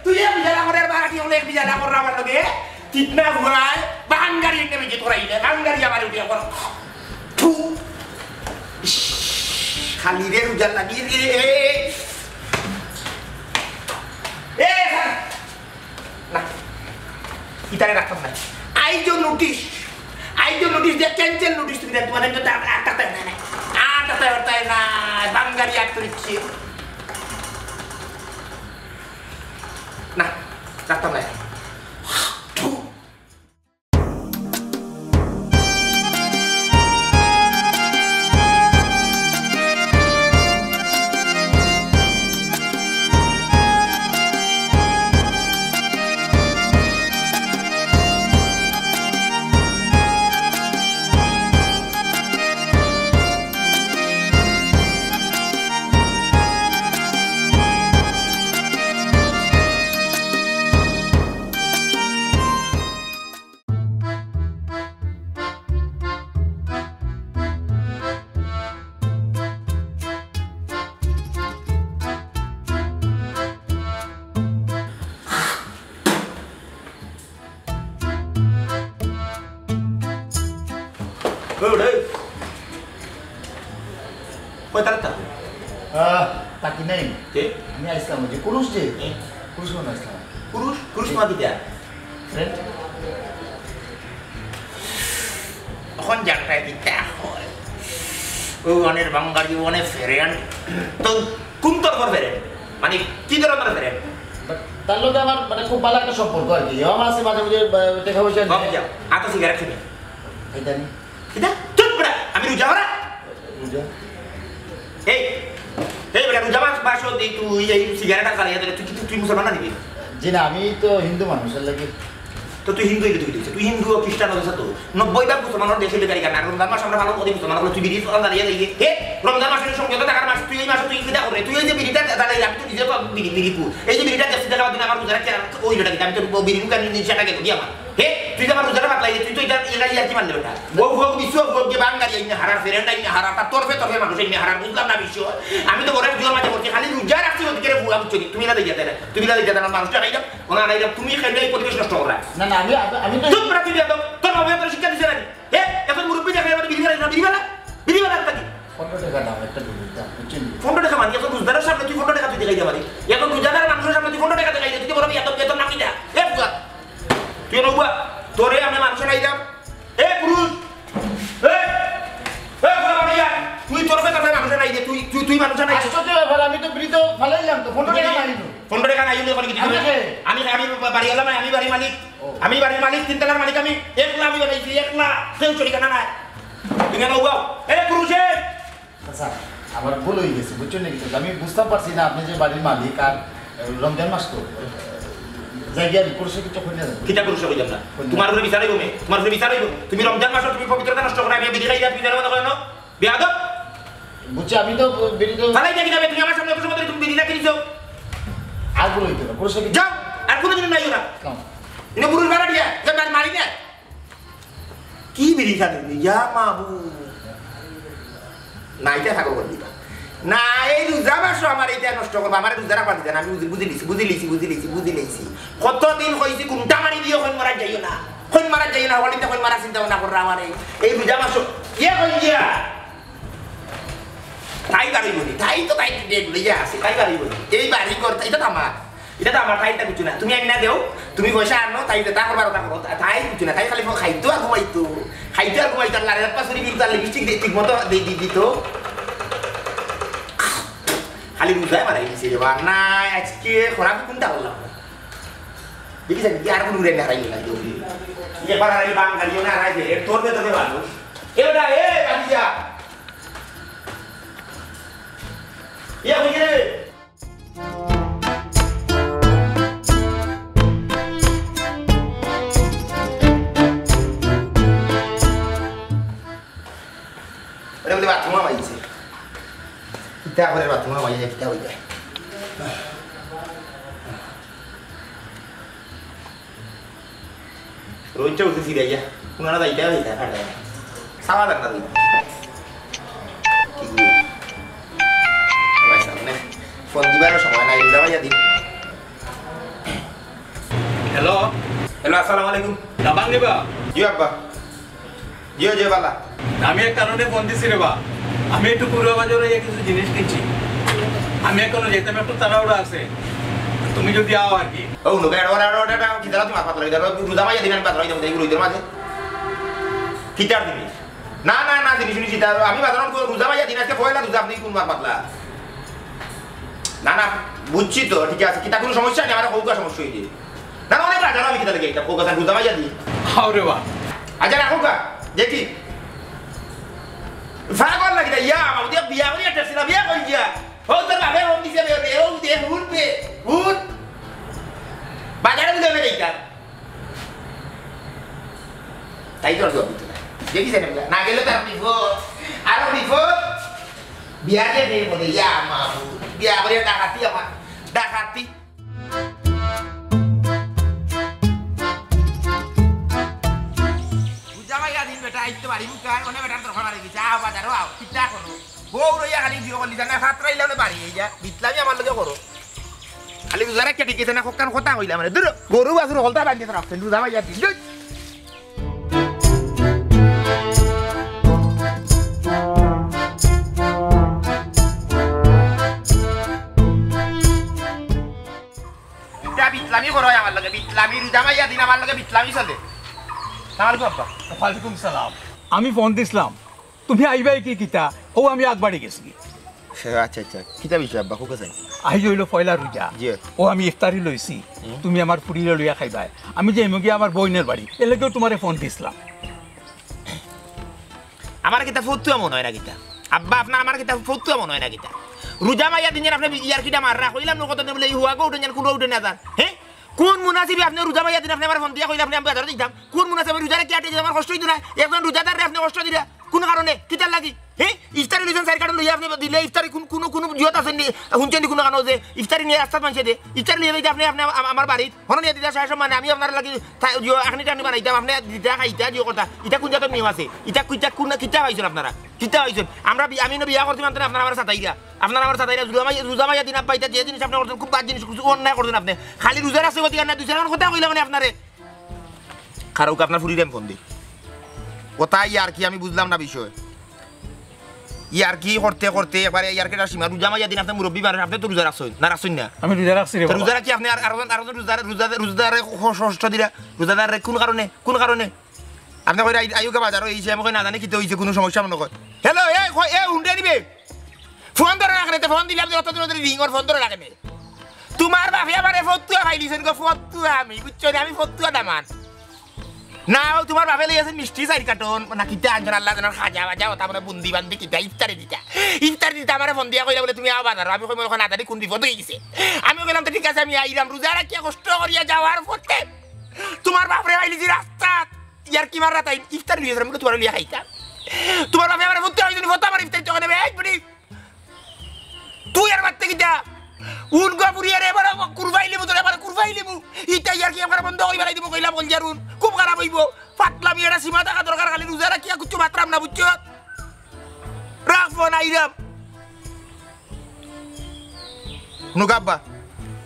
তুই আর বিজালা করে আর বাড়াটি হলে এক বিজালা করে আমার লগে। কিতনা হুয়ায়, বাঙ্গারি এনে বেঁচে তোরা ইলে, বাঙ্গারি আমার উঠে এখন। থু। ইশ, খালি রে উজাল লাগি রে। এ, স্যার। না, ইতারে রাখতাম না। আইজও নোটিশ, আইজও নোটিশ দিয়া ক্যান্সেল নোটিশ তুমি দেন, তোমাদের তো আর, আর থাকতে না, না। আর থাকতে পারতে না, বাঙ্গারি আর তো ইচ্ছে। না, রাখতাম না। থু। ওই, ওই। কয় তারিখ তা? আহ, তা কি নাই? কে? আমি আইসলাম, ওই যে কুরুশ যে? হুম। কুরুশ মনে আইসলাম। কুরুশ? কুরুশ তোমার কিতা? ফ্রেন্ড। অখন জানতায় কিতা হয়? ও অনের বাঙ্গারি, অনে ফেরেন। তো কোন তরফর ফেরেন? মানে, কি ধরনের ফেরেন? But তার লগে আমার, মানে, খুব ভালো একটা সম্পর্ক আর কি। ও আমার আছে মাঝে মাঝে, আহ, দেখা পয়সা কম নেয়। যাও, আতো সিগারেট খাবি। এটা নি? কিতা? চুপ বেটা, আমি রোজা ওরা। রোজা? এই, এই বেটা, রোজা মাস, মাস অইতে তুই এই সিগারেট আর জ্বালাইয়া দিলে, তুই কি, তুই, তুই মুসলমান না নাকি? জি না, আমি তো হিন্দু মানুষ, এর লাগি। তো তুই হিন্দু অইলে তুই কিতা? তুই হিন্দু ও খ্রিস্টান অইলে তো নব্বই ভাগ মুসলমানর দেশে বেকারি কারণ। আর রমজান মাস আমরা পালন করি, মুসলমান অকলে তুই বিড়ি জ্বালাইয়া দিলে। হে, রমজান মাসে সংযত থাকার মাস, তুই এই মাসে তুই কিতা করে? তুই এই যে বিড়িটা জ্বালাই, আমি তো নিজে তো বিড়ি, বিড়ি কু। এই যে বিড়িটা দেখছি, দেখা দিন আমার রোজা রাখছে, ওই বেটা কিতা? আমি তো বিড়ি মুখে নিয়ে সেটা গেল কি আমার? হে, তুই তো আমার রোজাটা পাতলাই দে, তুই তো এটা, এটা ইয়ার্কি মারলে বেটা। বউ হোক, বিশ্ব হোক, যে বাঙালি আইনে হারার, ফেরেন্ড আইনে হারার, তার তরফে তরফে মানুষ আইনে হারার, বুঝলাম না বিশ্ব। আমি তো ঘরের দুয়ার মাঝে পড়ছি, খালি রোজা রাখছি, ওদিকে রে বুয়া বুঝছো নি? তুমি না দেখিয়া দেয় না, তুমি না দেখিয়া দেয় না, মানুষটা খাইলাম, ওনা খাইলাম, তুমি খাইলে এই পরিবেশ নষ্ট করা। না, না, আমি, আমি, আমি তো চুপ বেটা, তুই বেয়াদব, তোর বাবা তোর শিক্ষা দিছে না নি? হে, এখন মুরব্বী জায়গায় আমাদের বিড়ি বেলা, বিড়ি বেলা, বিড়ি বেলা একটা কি? পনেরো টাকা দাম, একটা বিড়ির দাম, বুঝছেন? পনেরো টাকা মানে, এখন রোজদারের সামনে তুই পনেরো টাকা তুই দেখাই দে মানে। এখন রোজাদার মানুষের সামনে তুই পনেরো টাকা দেখাই দে, তুই কি বড় বেয়াদব, বেতন না কিটা? এ বুয়া, তুই নৌবা, তোরে আমি মানুষ নাই দাম। এ পুরুষ, এ, এ বুয়া বাবা ইয়া, তুই তোর বেতন নাই মানুষ নাই দে, তুই, তুই, তুই মানুষ নাই। আশ্চর্য ব্যাপার, আমি তো বিড়ি তো ফালাইলাম তো, পনেরো টাকা নাই তো। পনেরো টাকা নাই হলে ওখানে কিছু আমি হবে। কে? আমি, আমি বাড়ি এলাম, আমি বাড়ি মালিক। আমি বাড়ির মালিক, তিন তলার মালিক আমি, একলা আমি বানাইছি, একলা, কেউ চুরি খানা নাই। তুমি আমার উবাও। এ পুরুষে! আচ্ছা, আমার ভুল হয়ে গেছে, বুঝছো নাকি? তো আমি বুঝতে পারছি না আপনি যে বাড়ির মালিক আর রমজান মাস তো। যাই গিয়া আমি পুরুষে কিছু কই না। কিতা পুরুষে কইতাম না? কই না। তোমার উপরে বিচার হইব মে, তোমার উপরে বিচার হইব। তুমি রমজান মাসে তুমি পবিত্রতা নষ্ট করো, আমি বিড়ি খাই, তুমি জানো না কেন? বেয়াদব। বুঝছি, আমি তো বিড়ি তো ফালাই দেখি যাবে, তুমি আমার সামনে অত সময় ধরে তুমি বিড়ি রাখি দিছো। আর ভুল হইতো না, পুরুষে কি যাও, আর কোনোদিন নাইও না। কাম। ইনো পুরুষ বাড়া দিয়া, যে মার-, মারি না। কি বিড়ি খান? ইয়া মাবু। না, এটা থাকো বল দিবা। না, এই রোজা মাসও আমার এটা নষ্ট করবা, আমার রোজা রাখবা দিতা না, আমি বুঝি, বুঝি লিছি, বুঝি লিছি, বুঝি লিছি, বুঝি লিছি। কতদিন কইছি, ঘুমটা মারি দিও, কইন মারা যাইও না, কইন মারা যাইও না, হলিতে কইন মারা চিন্তা ভাবনা কররা আমারে। এই রোজা মাসও, ইয়ে কই গিয়া? তাই বাড়ি বলি, তাই তো তাই ডেট লইয়া আছে, তাই বাড়ি বলি। এই বাড়ি ঘর, এটা তো আমার। এটা তো আমার, তাই তো কিছু না। তুমি আইনা দেও, তুমি পয়সা আনো, তাই যেটা করবার ওটা করো, তা-, তাই কিছু না। তাই খালি খাইতো আর ঘুমাইতো, খাইতো আর ঘুমাইতো, আর লাড়ের পাঁচ চুরি কিন্তু আর লিপস্টিক দে-, ঠিক মতো দে-, দি-, দিত। খালি রোজায় মারাই দিছে রে বা। না, আজকে খরাপ কোনটা করলাম? দেখি যাবি, কি আর কোনো উড়ে না হারাইলি না, কেউ। একবার হারাইলি বাং গাড়িও না হারাইছে, এর তোর ভেতরে মানুষ। এ বেটা, এ, কাটিয়া। এ, হয়ে গেলে। ওটা বলে বাথরুমে মাইছে। কিতা করে বাথরুমে মাইছে, কিতা হইবে? রোজটা উঠে ফিরে যা। কোনো না যাইতে হবে, যাইতে হবে। সাওয়া লাগবে তুই। কি দিয়ে? ভাই সামনে। ফোন দিবার সময় নাই, রোজা ভাইয়া দিন। হ্যালো। হ্যালো, আসসালামু আলাইকুম। দাবাং নিবা? জি আব্বা। জি, জি, বালা। আমি এক কারণে ফোন দিছি রে বা। আমি একটু পূর্ব বাজারে গিয়ে কিছু জিনিস কিনছি। আমি এখনো যেতাম, একটু তাড়াহুড়া আছে। তুমি যদি আও আর কি। ও, নো, এড়ো, এড়ো, এড়ো, এড়ো, কিতা তুমি মাত মাতলা, কিতা রোজা ভাইয়া দিন আমি বাজারে যাইতাম, এই রোদের মাঝে। কিতার জিনিস? না, না, না, জিনিস, জিনিস, কিতা, আমি বাজারে কোন রোজা ভাইয়া দিন আজকে পয়লা রোজা, আপনি কোন মাত মাতলা? না, না, বুঝছি তো, ঠিক আছে। কিতা কোনো সমস্যা নেই, আমার কউকা সমস্যা হইছে। না, না, অনেক রাজা, আমি কিতা লাগে এটা, কউকা, রোজা ভাইয়া দিন। হাও রে বা। আচ্ছা, রাখো কা, দেখি। ফাগল লাগি না, ইয়া, আমার দিয়া বিয়া করি একটা ছিল, বিয়া করি গিয়া। ও তোর বাপে ফোন দিছে, বে, বে, ও দে, হুন বে, হুন। বাজারে বুঝে বে এইটা। তাই তোর জব দিতে না। দেখি জানে না, না গেলে তার বিপদ, আরো বিপদ। বিয়া দিয়ে দে বলে, ইয়া মাবু, বিয়া করে ডাকাতি আমার, ডাকাতি। বুঝা ভাই, আদিন বেটা, আইতে পারি, মুখে হয়, অনেক বেটার দরকার আর কিছু, আও বাজারও আও, কিতা করো? বউ রইয়া খালি জিও করলি, জানে, ফাতরাইলে অনেক বাড়ি, এই যা, বিটলামি আমার লগে করো। খালি রোজা রাখিয়া ঠিক আছে না, কক্কান কথা কইলাম, মানে, দূর, গরু বাছুর হলতা বান্ধিয়া রাখছেন, রোজা ভাই, আর দিন, দূর। ইটা বিটলামি করো আমার লগে, বিটলামি, রোজা মাইয়া দিন আমার লগে বিটলামি চলে। সালাম আলাইকুম আব্বা। ওয়ালাইকুম সালাম। আমি ফোন দিছলাম, তুমি আইবায় কি কিতা? ও আমি আগবাড়ি গেছি। আচ্ছা, আচ্ছা, কিতা বিষয় আব্বা, খুব আছে। আইজ অইলো পয়লা রোজা। জি। ও আমি ইফতারি লইছি, হুম। তুমি আমার ফুড়িরে লইয়া খাইবায়। আমি যে এমুগি আমার বইনের বাড়ি, এর লাগিও তোমারে ফোন দিছলাম। আমার কিতা ফতুয়া মনে হয় না কিতা? আব্বা, আপনার আমার কিতা ফতুয়া মনে হয় না কিতা? রোজা মাইয়া দিন আপনি ইয়ার কিটা মাররা, কইলাম না কত দিন বলে এই হুয়াগো উঠে যান, কুলো উঠে না যান। হ্যাঁ? কোন মুনাসিবে আপনি রোজা মাইয়া দিন আপনি আমার ফোন দিয়া কইলে আপনি আমি বাজারে দিতাম? কোন মুনাসিবে রোজা রেখে আটে আমার কষ্ট হইতো না? একজন রোজাদাররে আপনি কষ্ট দিরা কোন কারণে? কিতার লাগি? হ্যাঁ? ইফতারি লইছেন চার কার্টন লইয়া আপনি দিলে ইফতারি কোন, কোন, কোন জিয়ত আছেন নি? হুনছেন নি কোনো কারণে যে ইফতারি নিয়ে রাস্তাত মানছে দে? ইফতারি লইয়া যাইতে আপনি, আপনি আম-, আমার বাড়িত হনো নিয়ে দিতা সাহেব মানে আমি আপনার লাগি থা-, জিও আখনি টাখনি বানাইতাম, আপনি দিতা খাইতা জিও কথা। ইটা কোন জাতর নিয়ম আছে? ইটা কিতা কোন কিতা পাইছেন আপনারা? কিতা পাইছেন? আমরা বি-, আমি না বিয়া করতে মানতে আপনারা আমার সাতাইরা। আপনারা আমার সাতাইরা রোজা মাই-, রোজা মাইয়া দিন আব্বা ইটা যে জিনিস আপনি করছেন খুব বাদ জিনিস, কিছু অন্যায় করছেন আপনি। খালি রোজা রাখছে গতিকে না দুই চারখান কথা কইলাম মানে আপনারে। খারাপ আপনার ফুরিরে আমি ফোন দিই। কথা ইয়ার কি আমি বুঝলাম না বিষয়। ইয়ার কি করতে করতে একবারে ইয়ার কিটার সীমা। রোজা মাইয়া দিন আপনি মুরব্বী মানুষ, আপনি তো রোজা রাখছেন না, রাখছেন না? আমি রোজা রাখছি রে তো বাবা। রোজা রাখি আপনি আর, আর, আর রোজাদারে, রোজাদারে কষ্ট দিরা, রোজাদাররে কোন কারণে, কোন কারণে? আপনি কইরা আই-, আইউকা বাজারও এই যে আমি কই না জানি কিতা হইছে, কোনো সমস্যা মনে কর। হ্যালো, এ, কই, এ, হুন্ডে নিবে? ফোন ধরে রাখে না, তো ফোন দিলে আপনি অত দূরে দূরে রিং ওর ফোন ধরে রাখে না। তোমার বাপে আমারে ফতুয়া এই দিছইন গো ফতুয়া আমি, বুঝছো নি? আমি ফতুয়া দামান। না, ও তুমার বাপে লই আছইন মিষ্টি চাইর কার্টন, না কিতা আনছইন আল্লাহ জানে, খাজা বাজা, ওটা মানে বুন্দি বান্দি কিতা, ইফতারি দিতা। ইফতারি দিতা, আমারে ফোন দিয়া কইলা বুলে, "তুমি আও বাজারো।" আমি কইমু, "অখন আদানি কুন বিপদ অইগেছে?" আমি কইলাম, "তে ঠিক আছে, আমি আইরাম।" রোজা রাখিয়া কষ্ট করিয়া যাওয়ার পথে তুমার বাপরে পাইলিছি রাস্তাত। ইয়ার কি মাররা তাই? ইফতারি লইয়া যাইরাম, তুমারে লইয়া খাইতাম। তুমার বাপে আমারে ফোন দিয়া কইছইন, "ফোন তো আমার ইফতারি তো ওখানে, এই বুড়ি।" তুই আর মারতে কিতা? উন গো বুড়ি, আরে এবারে কুরবাইলিমু তোরে, এবারে কুরবাইলিমু। ইতা ইয়ার কি একবারে বন্ধ করি ফালাই দিমু, কইলাম কইল যারুন। খুব খারাপ অইবো। ফাতলামি, এটা সীমা থাকা দরকার, খালি রোজা রাখিয়া কিচ্ছু মাতরাম না, বুঝছো? রাখবো না, আইরাম। নুকা আব্বা,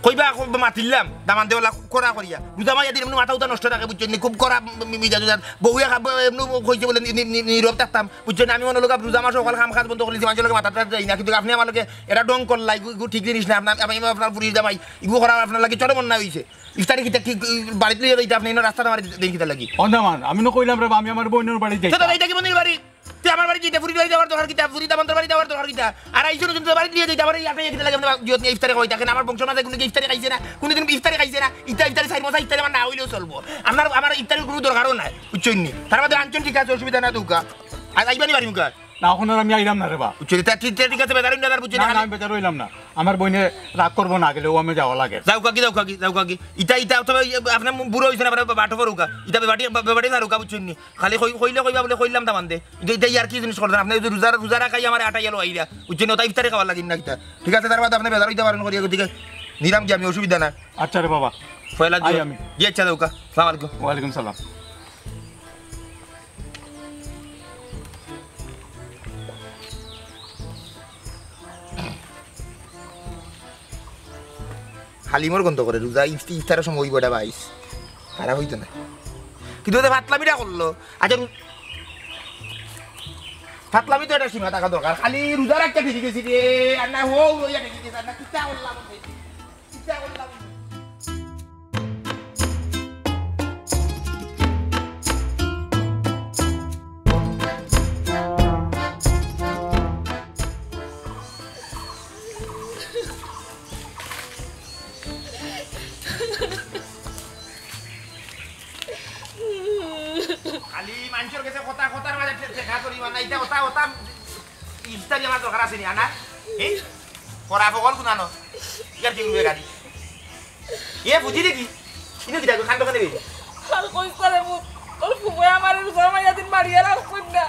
কইবা, কইবা মাতিলাম, দামান দেওয়ালা করা করিয়া। রোজা মাইয়া দিন এমনি মাথা উতা নষ্ট থাকে, বুঝছো নি? খুব করা মি-, মি-, মিজাজ উজাজ। বউয়ে খাব-, এমনি কইছে বুলে নি-, নি-, নি-, নীরব থাকতাম। বুঝছইন, আমি মনো লগে রোজা মাসো হকল কাম কাজ বন্ধ করি দিছি, মানষর লগে মাতাটাতা দেই না, কিন্তু আপনে আমার লগে এটা ঢং করলা, ইগু, ইগু ঠিক জিনিস না, আপনে, আমি, আমি আপনার ফুরির জামাই, ইগু করা আপনার লাগি চরম অন্যায় অইছে। ইফতারি কিতা কি, কি, বাড়িত লইয়া যাইতা আপনে, ইনো রাস্তাত আমারে দেইন কিতার লাগি? ও দামান, আমি নু কইলাম রে বা, আমি আমার বইনর বাড়িত যাইতাম। তো যাইতা কিতা বইনর বাড়ি? তুই আমার বাড়িত যাইতা, ফুরির বাড়িত যাওয়ার দরকার কিতা? ফুরি দামান্দর বাড়িত যাওয়ার দরকার কিতা? আর আইছো নু, তুই বাড়িত লইয়া যাইতা, আমারে ইফতারি কিতার লাগি, আপনে জিয়ত নিয়া ইফতারি খাওয়াইতা, কেনে আমার বংশর মাঝে কুনু ইফতারি খাইছে না, কুনুদিন ইফতারি খাইছে না, ইতা ইফতারি চাইর মজা ইফতারি আমার না অইলেও চলবো। আপনার, আমার ইফতারির কুনু দরকারও নাই, বুঝছইন নি? তার বাদে আনছইন ঠিক আছে, অসুবিধা না, দৌকা। আজ আইবা নি বাড়ি মুখা? না, অখন আর আমি আইলাম না রে বা। বুঝছো, তা ঠিক, ঠিক আছে, বেজার অইন না, আর বুঝছো না, না, না, খালি আমি বেজার অইলাম না। আমার বইনে রাগ করবো না, গেলেও আমি যাওয়া লাগে। যাও কাকি, যাও কাকি, যাও কাকি। ইতা, ইতা, তবে ইয়ে, আপনে মু-, বুড়া অইছইন, আবার বাটো পড়ুকা। ইতা বেবাটি, বে-, বেবাটি না রুকা, বুঝছইন নি? খালি কই-, কইলে কইবা বুলে কইলাম তা বান্দে। ইতা, ইতা ইয়ার কি জিনিস করতেন? আপনে যদি রোজা, রোজা রাখাই আমার আটা গেল আইরা। বুঝছইন নি? ওটা ইফতারি খাওয়ার লাগিন না কিতা? ঠিক আছে, তার বাদে আপনে বেজার অইতা পারইন করিয়া, গতিকে নিলাম কি আমি, অসুবিধা না। আচ্ছা রে বাবা। পয়লা আই দিও। আমি। জি, আচ্ছা, যাও কা। সালাম আলাইকুম। ওয়ালাইকুম সালাম। হালিমর গন্ধ করে, রোজা ইফতি-, ইফতারের সময় অইবো এটা বাইশ। খারাপ অইতো না। কিন্তু ওদের ফাতলামিটা করলো। আচ্ছা, রু-, ফাতলামি তো এটা সীমা থাকা দরকার। খালি রোজা রাখতে ঠিক গেছি রে, আর না হো, রইয়া ঠিক গেছে, আর না কিতা করলাম আমি? কিতা করলাম আমি? খালি মানষর গেছে কথা, কথার মাঝে ফে-, ফেকা করি, মানে, ইটা কথা, কথা, ইফতারি আমার দরকার আছে নি, আনা? এ? পড়া বগল কুনানো? ইয়ার কি উড়বে গাড়ি? এ, বুঝি দেখি। ইনো কিতা, কান্দ কেনে বে? আর কইস না রে পুত, তোর ফুফুয়ে আমারে রোজা মাইয়া দিন মারিয়া রাখছইন না।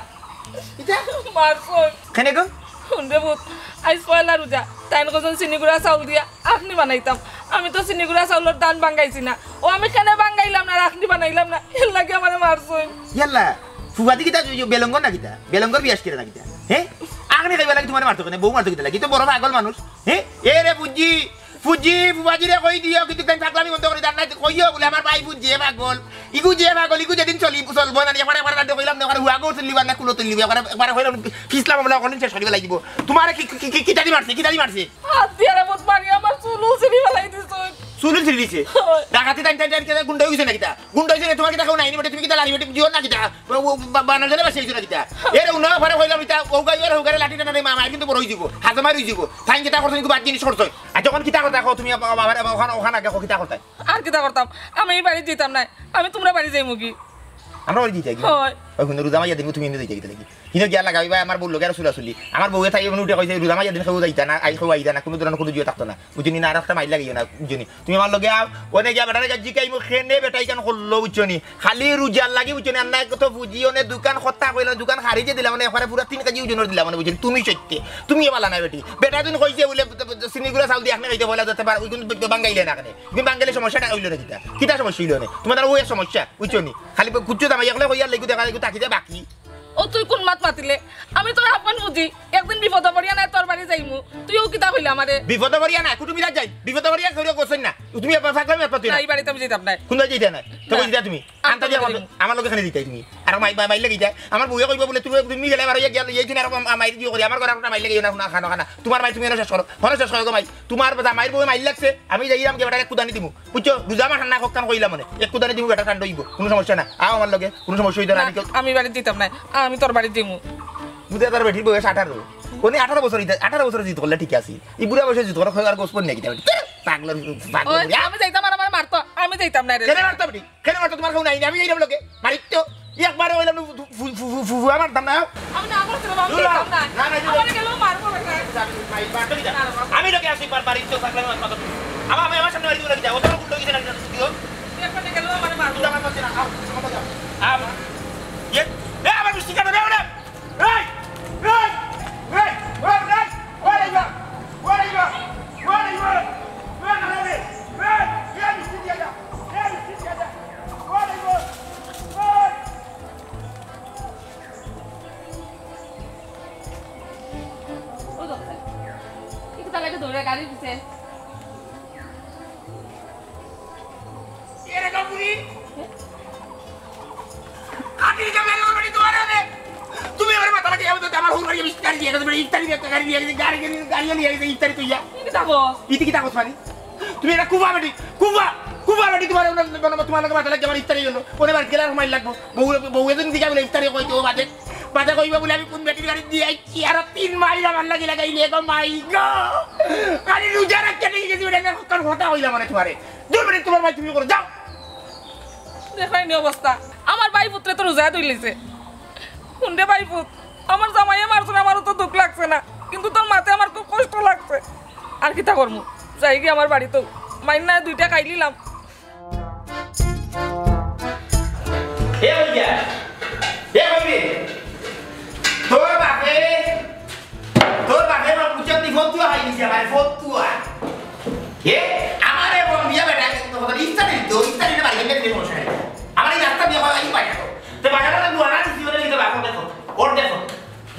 ইতা? মারছইন। কেনে গো? হুন রে পুত, আইজ পয়লা রোজা, তাইন কইছইন চিনি গুড়া চাউল দিয়া আখনি বানাইতাম। আমি তো চিনি গুড়া চাউলর ধান ভাঙ্গাইছি না। ও আমি কেনে ভাঙ্গাইলাম না, আখনি বানাইলাম না, এর লাগি আমারে মারছইন। ইয়াল্লা, ফুফাদি কিতা বেলঙ্গর না কিতা? বেলঙ্গর বিয়াস করে না কিতা? হে? আখনি খাইবার লাগি তুমারে মারতো কেনে? বউ মারতো কিতা লাগি? ই তো বড় পাগল মানুষ। হে? এ রে বুঝি, ফুজি, ফুফাজিরে কই দিও, কিন্তু তাইন পাগলামি বন্ধ করি দেন না, কইও বুলে আমার ভাই ফুজিয়ে পাগল। ইগু যে পাগল, ইগু যেদিন চলি, চলবো না, একবারে, একবারে তাতে কইলাম না, একবারে হুয়াগো তুললিবা না, কুলো তুললিবা, একবারে, একবারে কইলাম, ফিসলাম আমরা অখন শেষ করি লাইব। তুমারে কি, কি, কি, কিতাদি মারছে, কিতাদি মারছে? হাত দিয়া রে পুত মারি আমার চুল ছিঁড়ি ফালাই দিছইন। চুল ছিঁড়ি দিছে? হয়। ডাকাতি টাইম, টাইম, টাইম, কেন গুন্ডা অইছে না কিতা? গুন্ডা অইছে না, তুমার কিতা কেউ নাই নি বেটি, তুমি কিতা লাড়ি বেটি দিও না কিতা? ও, ও, বা-, বানার জন্য বাসি অইছো না কিতা? এরে উন্না ফারে কইলাম ইতা, ও গাই ওর হুগারে লাঠি টানারে মা, মায়ের কিন্তু বড় অইযিবো, হাজমার অইযিবো। তাইন কিতা করছইন, কিন্তু বাদ জিনিস করছইন। আর যখন কিতা করতা কও তুমি, আবার, আবার, আবার ওখান, ওখান আগে কও কিতা করতা? আর কিতা করতাম? আমি ই বাড়িত যাইতাম নায়। আমি তুমরার বাড়ি যাইমু গি? আমরার বাড়ি যাইতায় গি? হয়। ওই হুনো, রোজা মাইয়া দিন তুমি এনে যাইতায় গি, তাইলে গি? হিনো গিয়া লাগাইবা আমার বউর লগে আর চুলাচুলি। আমার বউয়ে তাই এমন উঠে কইছে, "রোজা মাইয়া দিন কেউ যাইতা না, আই কেউ আইতা না, কুনু ধরনের কুনু জিও থাকতো না।" বুঝছো নি? না, আর একটা মাইর লাগাইও না, বুঝছো নি? তুমি আমার লগে আও, অনে গিয়া বেটারে গিয়া জিকাইমু, কেনে বেটা ইখান করলো, বুঝছো নি? খালি রোজার লাগি, বুঝছো নি? আর না কত ফুজি, অনে দুইখান কথা কইলা, দুইখান খারিজে দিলা, মানে একবারে পুরা তিন কেজি ওজনর দিলা, মানে বুঝছো নি? তুমি সত্যি, তুমি এ বালা না বেটি। বেটা দিন কইছে বুলে, চিনি গুড়া চাউল দিয়া আখনি খাইতে পয়লা যাতে পার, ওই কিন্তু বাঙ্গাইলে না কেনে। তুমি বাঙ্গাইলে সমস্যাটা অইলো না কিতা? কিতা সমস্যা অইলো না? তুমার তার ওই সমস্যা, বুঝছো নি? খালি কুচ্ছু দামাই একলা কইয়া লাগি দেখা, এগু তাকিতে বাকি। ও তুই কুন মাত মাতিলে? আমি তোর আফগান বুঝি, একদিন বিপদে পড়িয়া নায় তোর বাড়ি যাইমু। তুই ও কিতা কইলে আমারে? বিপদে পড়িয়া নায়, কুটুমিরা যাই। বিপদে পড়িয়া কেউ করছইন না। তুমি এবার ফাঁকলামি মাত মাতিও না। না, ই বাড়িত আমি যাইতাম নায়। কুন বাড়ি যাইতায় নায়? তো না। কই যাইতায় তুমি? আমি আনতা দিয়া আমার, আমার লগে কেনে যাইতায় তুমি? আর মাই-, মাই-, মাইর লাগি যায়। আমার বউয়ে কইবা বুলে, "তুমি, তুমি গেলে আবার ইয়া গেল, এই দিন আর মা-, মাইর দিও করি। আমার ঘরে একটা মাইর লাগি না, খানো খানা।" তুমার মাই তুমি এনে শেষ করো। ঘরে শেষ করো গো মাই। তুমার মাইর বউয়ে মাইর লাগছে, আমি যাইরাম গিয়া বেটারে এক কুদানি দিমু। বুঝছো? রোজা মাস না, হক্কান কইলাম মানে। এক কুদানি দিমু, বেটা ঠান্ডা অইবো। কুনু সমস্যা না। আও আমার লগে, কুনু সমস্যা অইতো না। না, আমি কেউ আমি বাড়িত যাইতাম নায়, আমি তোর বাড়িত যাইমু। বুঝে তার বেটির বয়স আঠারো। উনি আঠারো বছর ইতা-, আঠারো বছর জিদ করলে ঠিক আছে। ই বুড়া বয়সে জিদ করা হয় আর গোস পড় নাকি? পাগল, পাগল। ওই, আমি যাইতাম আর আমার যাইতাম না রে। কেনে মারতাম নি? কেনে মারতাম? তোমার কেউ নাই নি? আমি যাইরাম লগে। মারিত তো। একবারে অইলাম না, ফু-, ফু-, ফু-, ফু-, ফুয়া মারতাম না। আমি না করছি রে বাবা, আমি দূর হ। যাইতাম না। না, না, দূর হ। আমারে গেলেও মারবো না। মারি, মারতে দিতাম। না রে বাবা। আমি লগে আছি, মার, মারিত তো, পাগলামি মার, মার। আমার, আমি আমার সামনে মারি দিব না, কিতা? অত বড় গুন্ডা অইছে না, কিতা? তুই ওখানে গেলেও আমারে মারবো। তুই আমার মারতে না, আও, তুই আমার যাও। আম, ইয়ে, এ, আমার মিষ্টি কাটা দেও না। এই, এই, এই, ওরে, ওরে, ওরে, ওরে, ওরে, ওরে, ওরে, ওরে, ওরে, ওরে, ওরে, ওরে, ওরে। ও দোস্ত, একটু তাড়াতাড়ি দৌড়ে গাড়ি দিছে। এরে কাপুরি। কাটি দিতাম না, আমার বাড়ি তোমার হবে। তুমি আমার মাথা লাগে, আমি তো আমার হুর গাড়ি, আমি গাড়ি দিয়ে গেছে, ইফতারি দিয়ে একটা গাড়ি দিয়ে গেছে, গাড়ি, গাড়ি, গাড়ি নিয়ে গেছে, ইফতারি তুই যা। কি কিতা কস? ইতি কিতা কস মানে? তুমি এটা কুবা বেটি, কুবা, কুবা বেটি, তোমার, তোমার, তোমার লগে মাথা লাগে আমার ইফতারি জন্য। ওরে বাড়ি গেলে আর মাইর লাগবো। বউ, বউ এদিন দিকে বলে ইফতারি কইতে ও বাদে, বাদে কইবা বলে আমি কোন বেটির গাড়ি দিয়ে আইছি, আর তিন মাইল আমার লাগি লাগাইলে গো মাই গো। আমি রোজা রাখতে নিয়ে গেছি, ওটা কার কথা কইলাম মানে তোমারে। দূর বেটি, তোমার ভাই তুমি করো, যাও। দেখরায়নি অবস্থা, আমার ভাই পুত্রে তো রোজা তুলিছে। হুনরে ভাই পুত, আমার জামাইয়ে মারছে না, আমারও তো দুখ লাগছে না, কিন্তু তোর মাতে আমার খুব কষ্ট লাগছে। আর কিতা করমু, যাই গি আমার বাড়িত, মাইর না দুইটা খাইলিলাম। এ হইয়া, এ হইবে, তোর বাপে তোর বাপে আমার পুচক দি ফতুয়া খাই দিছে, আমার ফতুয়া। এ, আমারে বম দিয়া বেটা, কিন্তু কথা ইফতারি দিত, ইফতারি না বাড়ি গেলে দিলে সমস্যা নাই। আমার এই রাস্তা দিয়া খাওয়া এই বাজার। তো বাজারে তো দুয়ারা দিছি, ওটা দিতে বাপ, ওটা ফটো, ওর দেখো।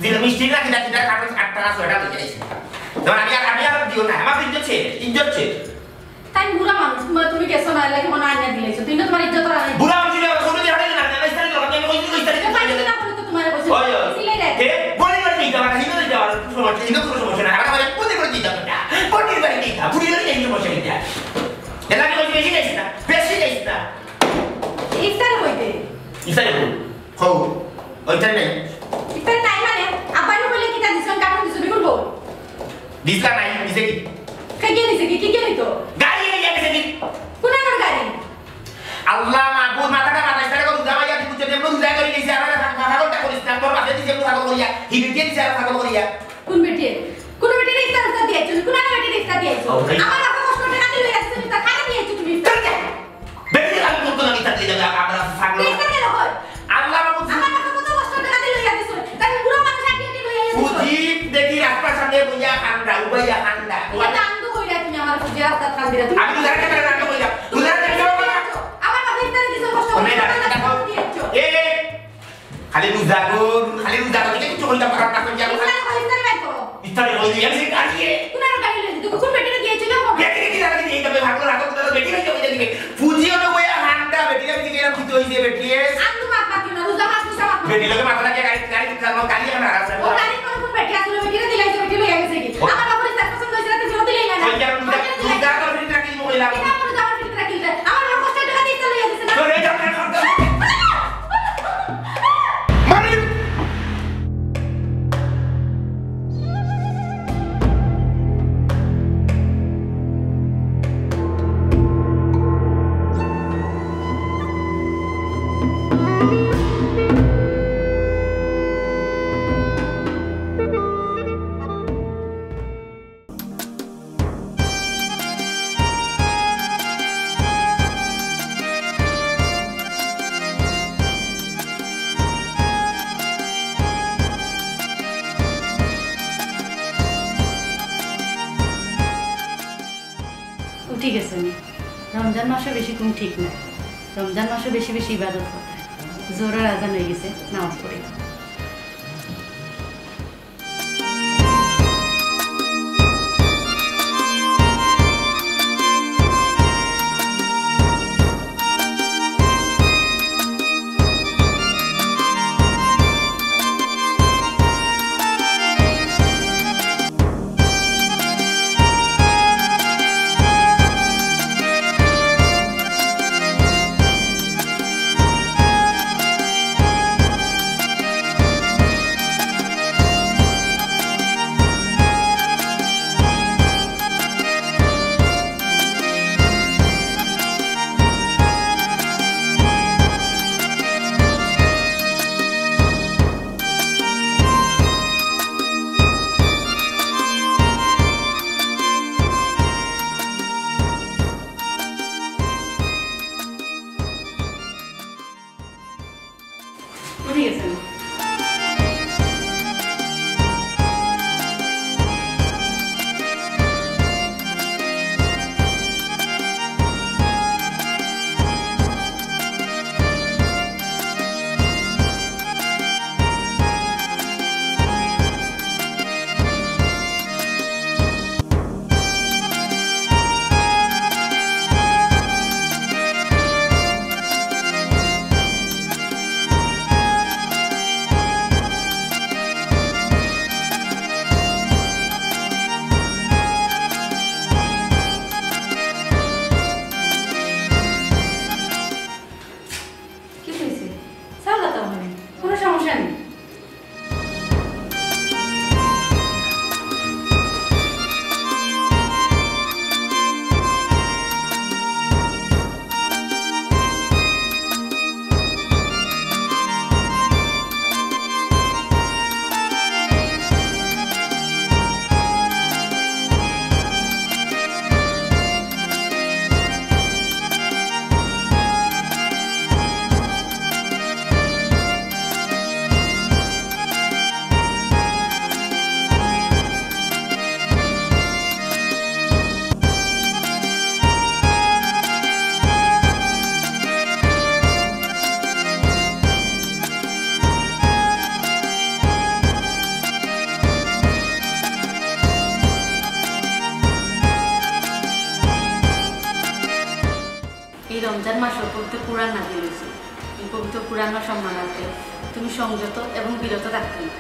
দিলে মিষ্টি না, কিনা, কিনা, কার্টুন আটটা না ছয়টা লইয়া আইছে। তখন আমি আর, আমি আর দিও না, আমার ইজ্জত শেষ, ইজ্জত শেষ। তাই বুড়া মানুষ, তোমার, তুমি গেছো না, এর লাগি মনে হয় আনিয়া দিলাইছো। তুমি তো তোমার ইজ্জত আর নাই। বুড়া মানুষ, এটা কোনো জায়গায় না, না, ইস্তারি দরকার, আমি কইছি, ইস্তারি তো পাইছি না বলে তো তোমার কইছি। ওই, ওই। সিলাই দেয়। এ, বলি বলি দিতে পারে, হিন্দু দিতে পারে, কোনো সমস্যা, হিন্দু কোনো সমস্যা না। আমার মানে কোন দিকে দিতে পারে না? কোন দিকে দিতে? বুড়ি হলে এই সমস্যা দিতে। এর লাগি কইছি, বেশি যাইস না, বেশি যাইস না। ইস্তারি কইতে? ইস্তারি কই? হো, ওইটাই নাই। ইস্তারি নাই মানে? আব্বাই বলে কিতা দিছন, কাটুন দিছন, এগুলো বল। দিছলা নাই, দিছে কি? কে কে দিছে কি? কি কে দিত? গাড়ি নিয়ে গেছে কি? কোন আমার গাড়ি? আল্লাহ মাহবুদ, মাথাটা মাথায় সারা করে রোজা ভাইয়া, তুই বুঝতে এমন রোজা করে গেছে, আমার পাগলটা করিস না, তোর বাপে দিছে, পাগল করিয়া, হিবিকে দিছে, পাগল করিয়া। কোন বেটিয়ে? কোন বেটিয়ে ইফতার উফতার দিয়েছো? কোন আমার বেটিয়ে ইফতার দিয়েছো? ও, ভাই। আমার বাপে কষ্ট টাকা দিয়ে লই আসছে, ইফতার খাইয়া দিয়েছো তুমি ইফতার। চল যা। বেটি, আমি তোর কোনো ইফতার দিয়ে যাবে, আমরা ফাগল। ইফতার কেন হয়? আল্লাহ মাহবুদ। আমার বাপে কত কষ্ট টাকা দিয়ে লই আসছে। তাই বুড়া মানুষ আগে আগে লই আসছে। বুঝি, দেখি রাস্তার সামনে বইয়া কান্দা, উবাইয়া কান্দা। এটা আনন্দ কইরা তুমি আমার বুঝে রাস্তা কান্দিরা। তুমি আমি তো জানি না, আমি তো কইরা। বুঝা যাচ্ছে না। আমার বাপে ইফতার দিছে কষ্ট করে। ওরে, দেখো। দিয়েছো। এ, এ, খালি রোজা গো, খালি রোজা গো, দেখে কিছু কইতাম পারাম না, কইতাম। ইফতার করো, ইফতার বের করো। ইফতার হইলে আমি সেই গাড়ি এ। কোন আর গাড়ি লইছি? তুমি কোন বেটিরে দিয়েছো না? বেটিরে কি জানি দিয়ে যাবে, ভাগলো রাখো, তোমার বেটি হইতে হইতে দিবে। ফুজি হলো ওই হান্ডা, বেটিরে আমি দিকে এরকম দিতে হইছে, বেটি এ। আর তো মাত মাতিও না, রোজা মাস, রোজা মাস। বেটি লোকে মাথা লাগিয়ে গাড়ি, গাড়ি চালানো, গাড়ি এখন আর আছে। ও গাড়ি কোন কোন বেটি আসলে বেটিরে দিলাইছে, বেটি লইয়া গেছে কি? ও। আমার বাপরে তার পছন্দ হইছে না, তুমি দিলাই না। ওই যে আমি রোজা, রোজা করে বেটি রাখি, মহিলা। এটা আমার রোজা আমার বেটি রাখি, আমার কষ্ট টাকা দিয়ে লইয়া গেছে না। তো এই যে আপনার উঠি গেছে নি। রমজান মাসও বেশি ঘুম ঠিক না। রমজান মাসও বেশি বেশি ইবাদত করতে। জোহরের আজান হয়ে গেছে, নামাজ পড়ি। ঠিক আছে। কি হয়েছে? চাউলা তো হয়নি, কোনো সমস্যা নেই। এই রমজান মাসো পবিত্র কুরআন নাজিল হইছে। এই পবিত্র কুরআনর সম্মানার্থে তুমি সংযত এবং বিরত থাকতে হবে।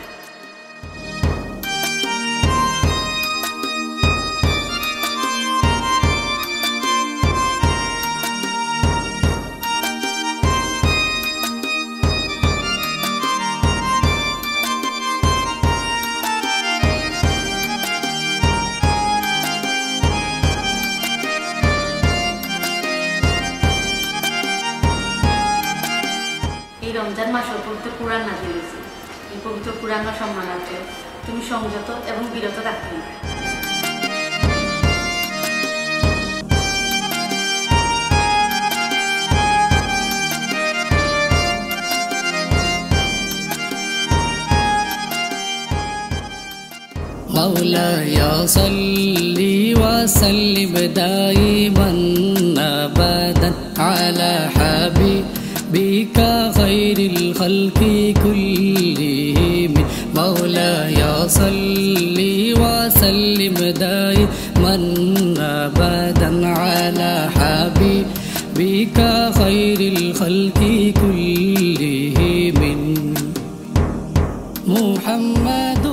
এই রমজান মাসো পবিত্র কুরআন নাজিল হইছে। এই পবিত্র কুরআনর সম্মানার্থে তুমি সংযত এবং বিরত থাকতে হবে। مولاي صل وسلم دائما أبدا على حبيبك خير الخلق كلهم. مولاي صل وسلم دائما أبدا على حبيبك خير الخلق كلهم. محمد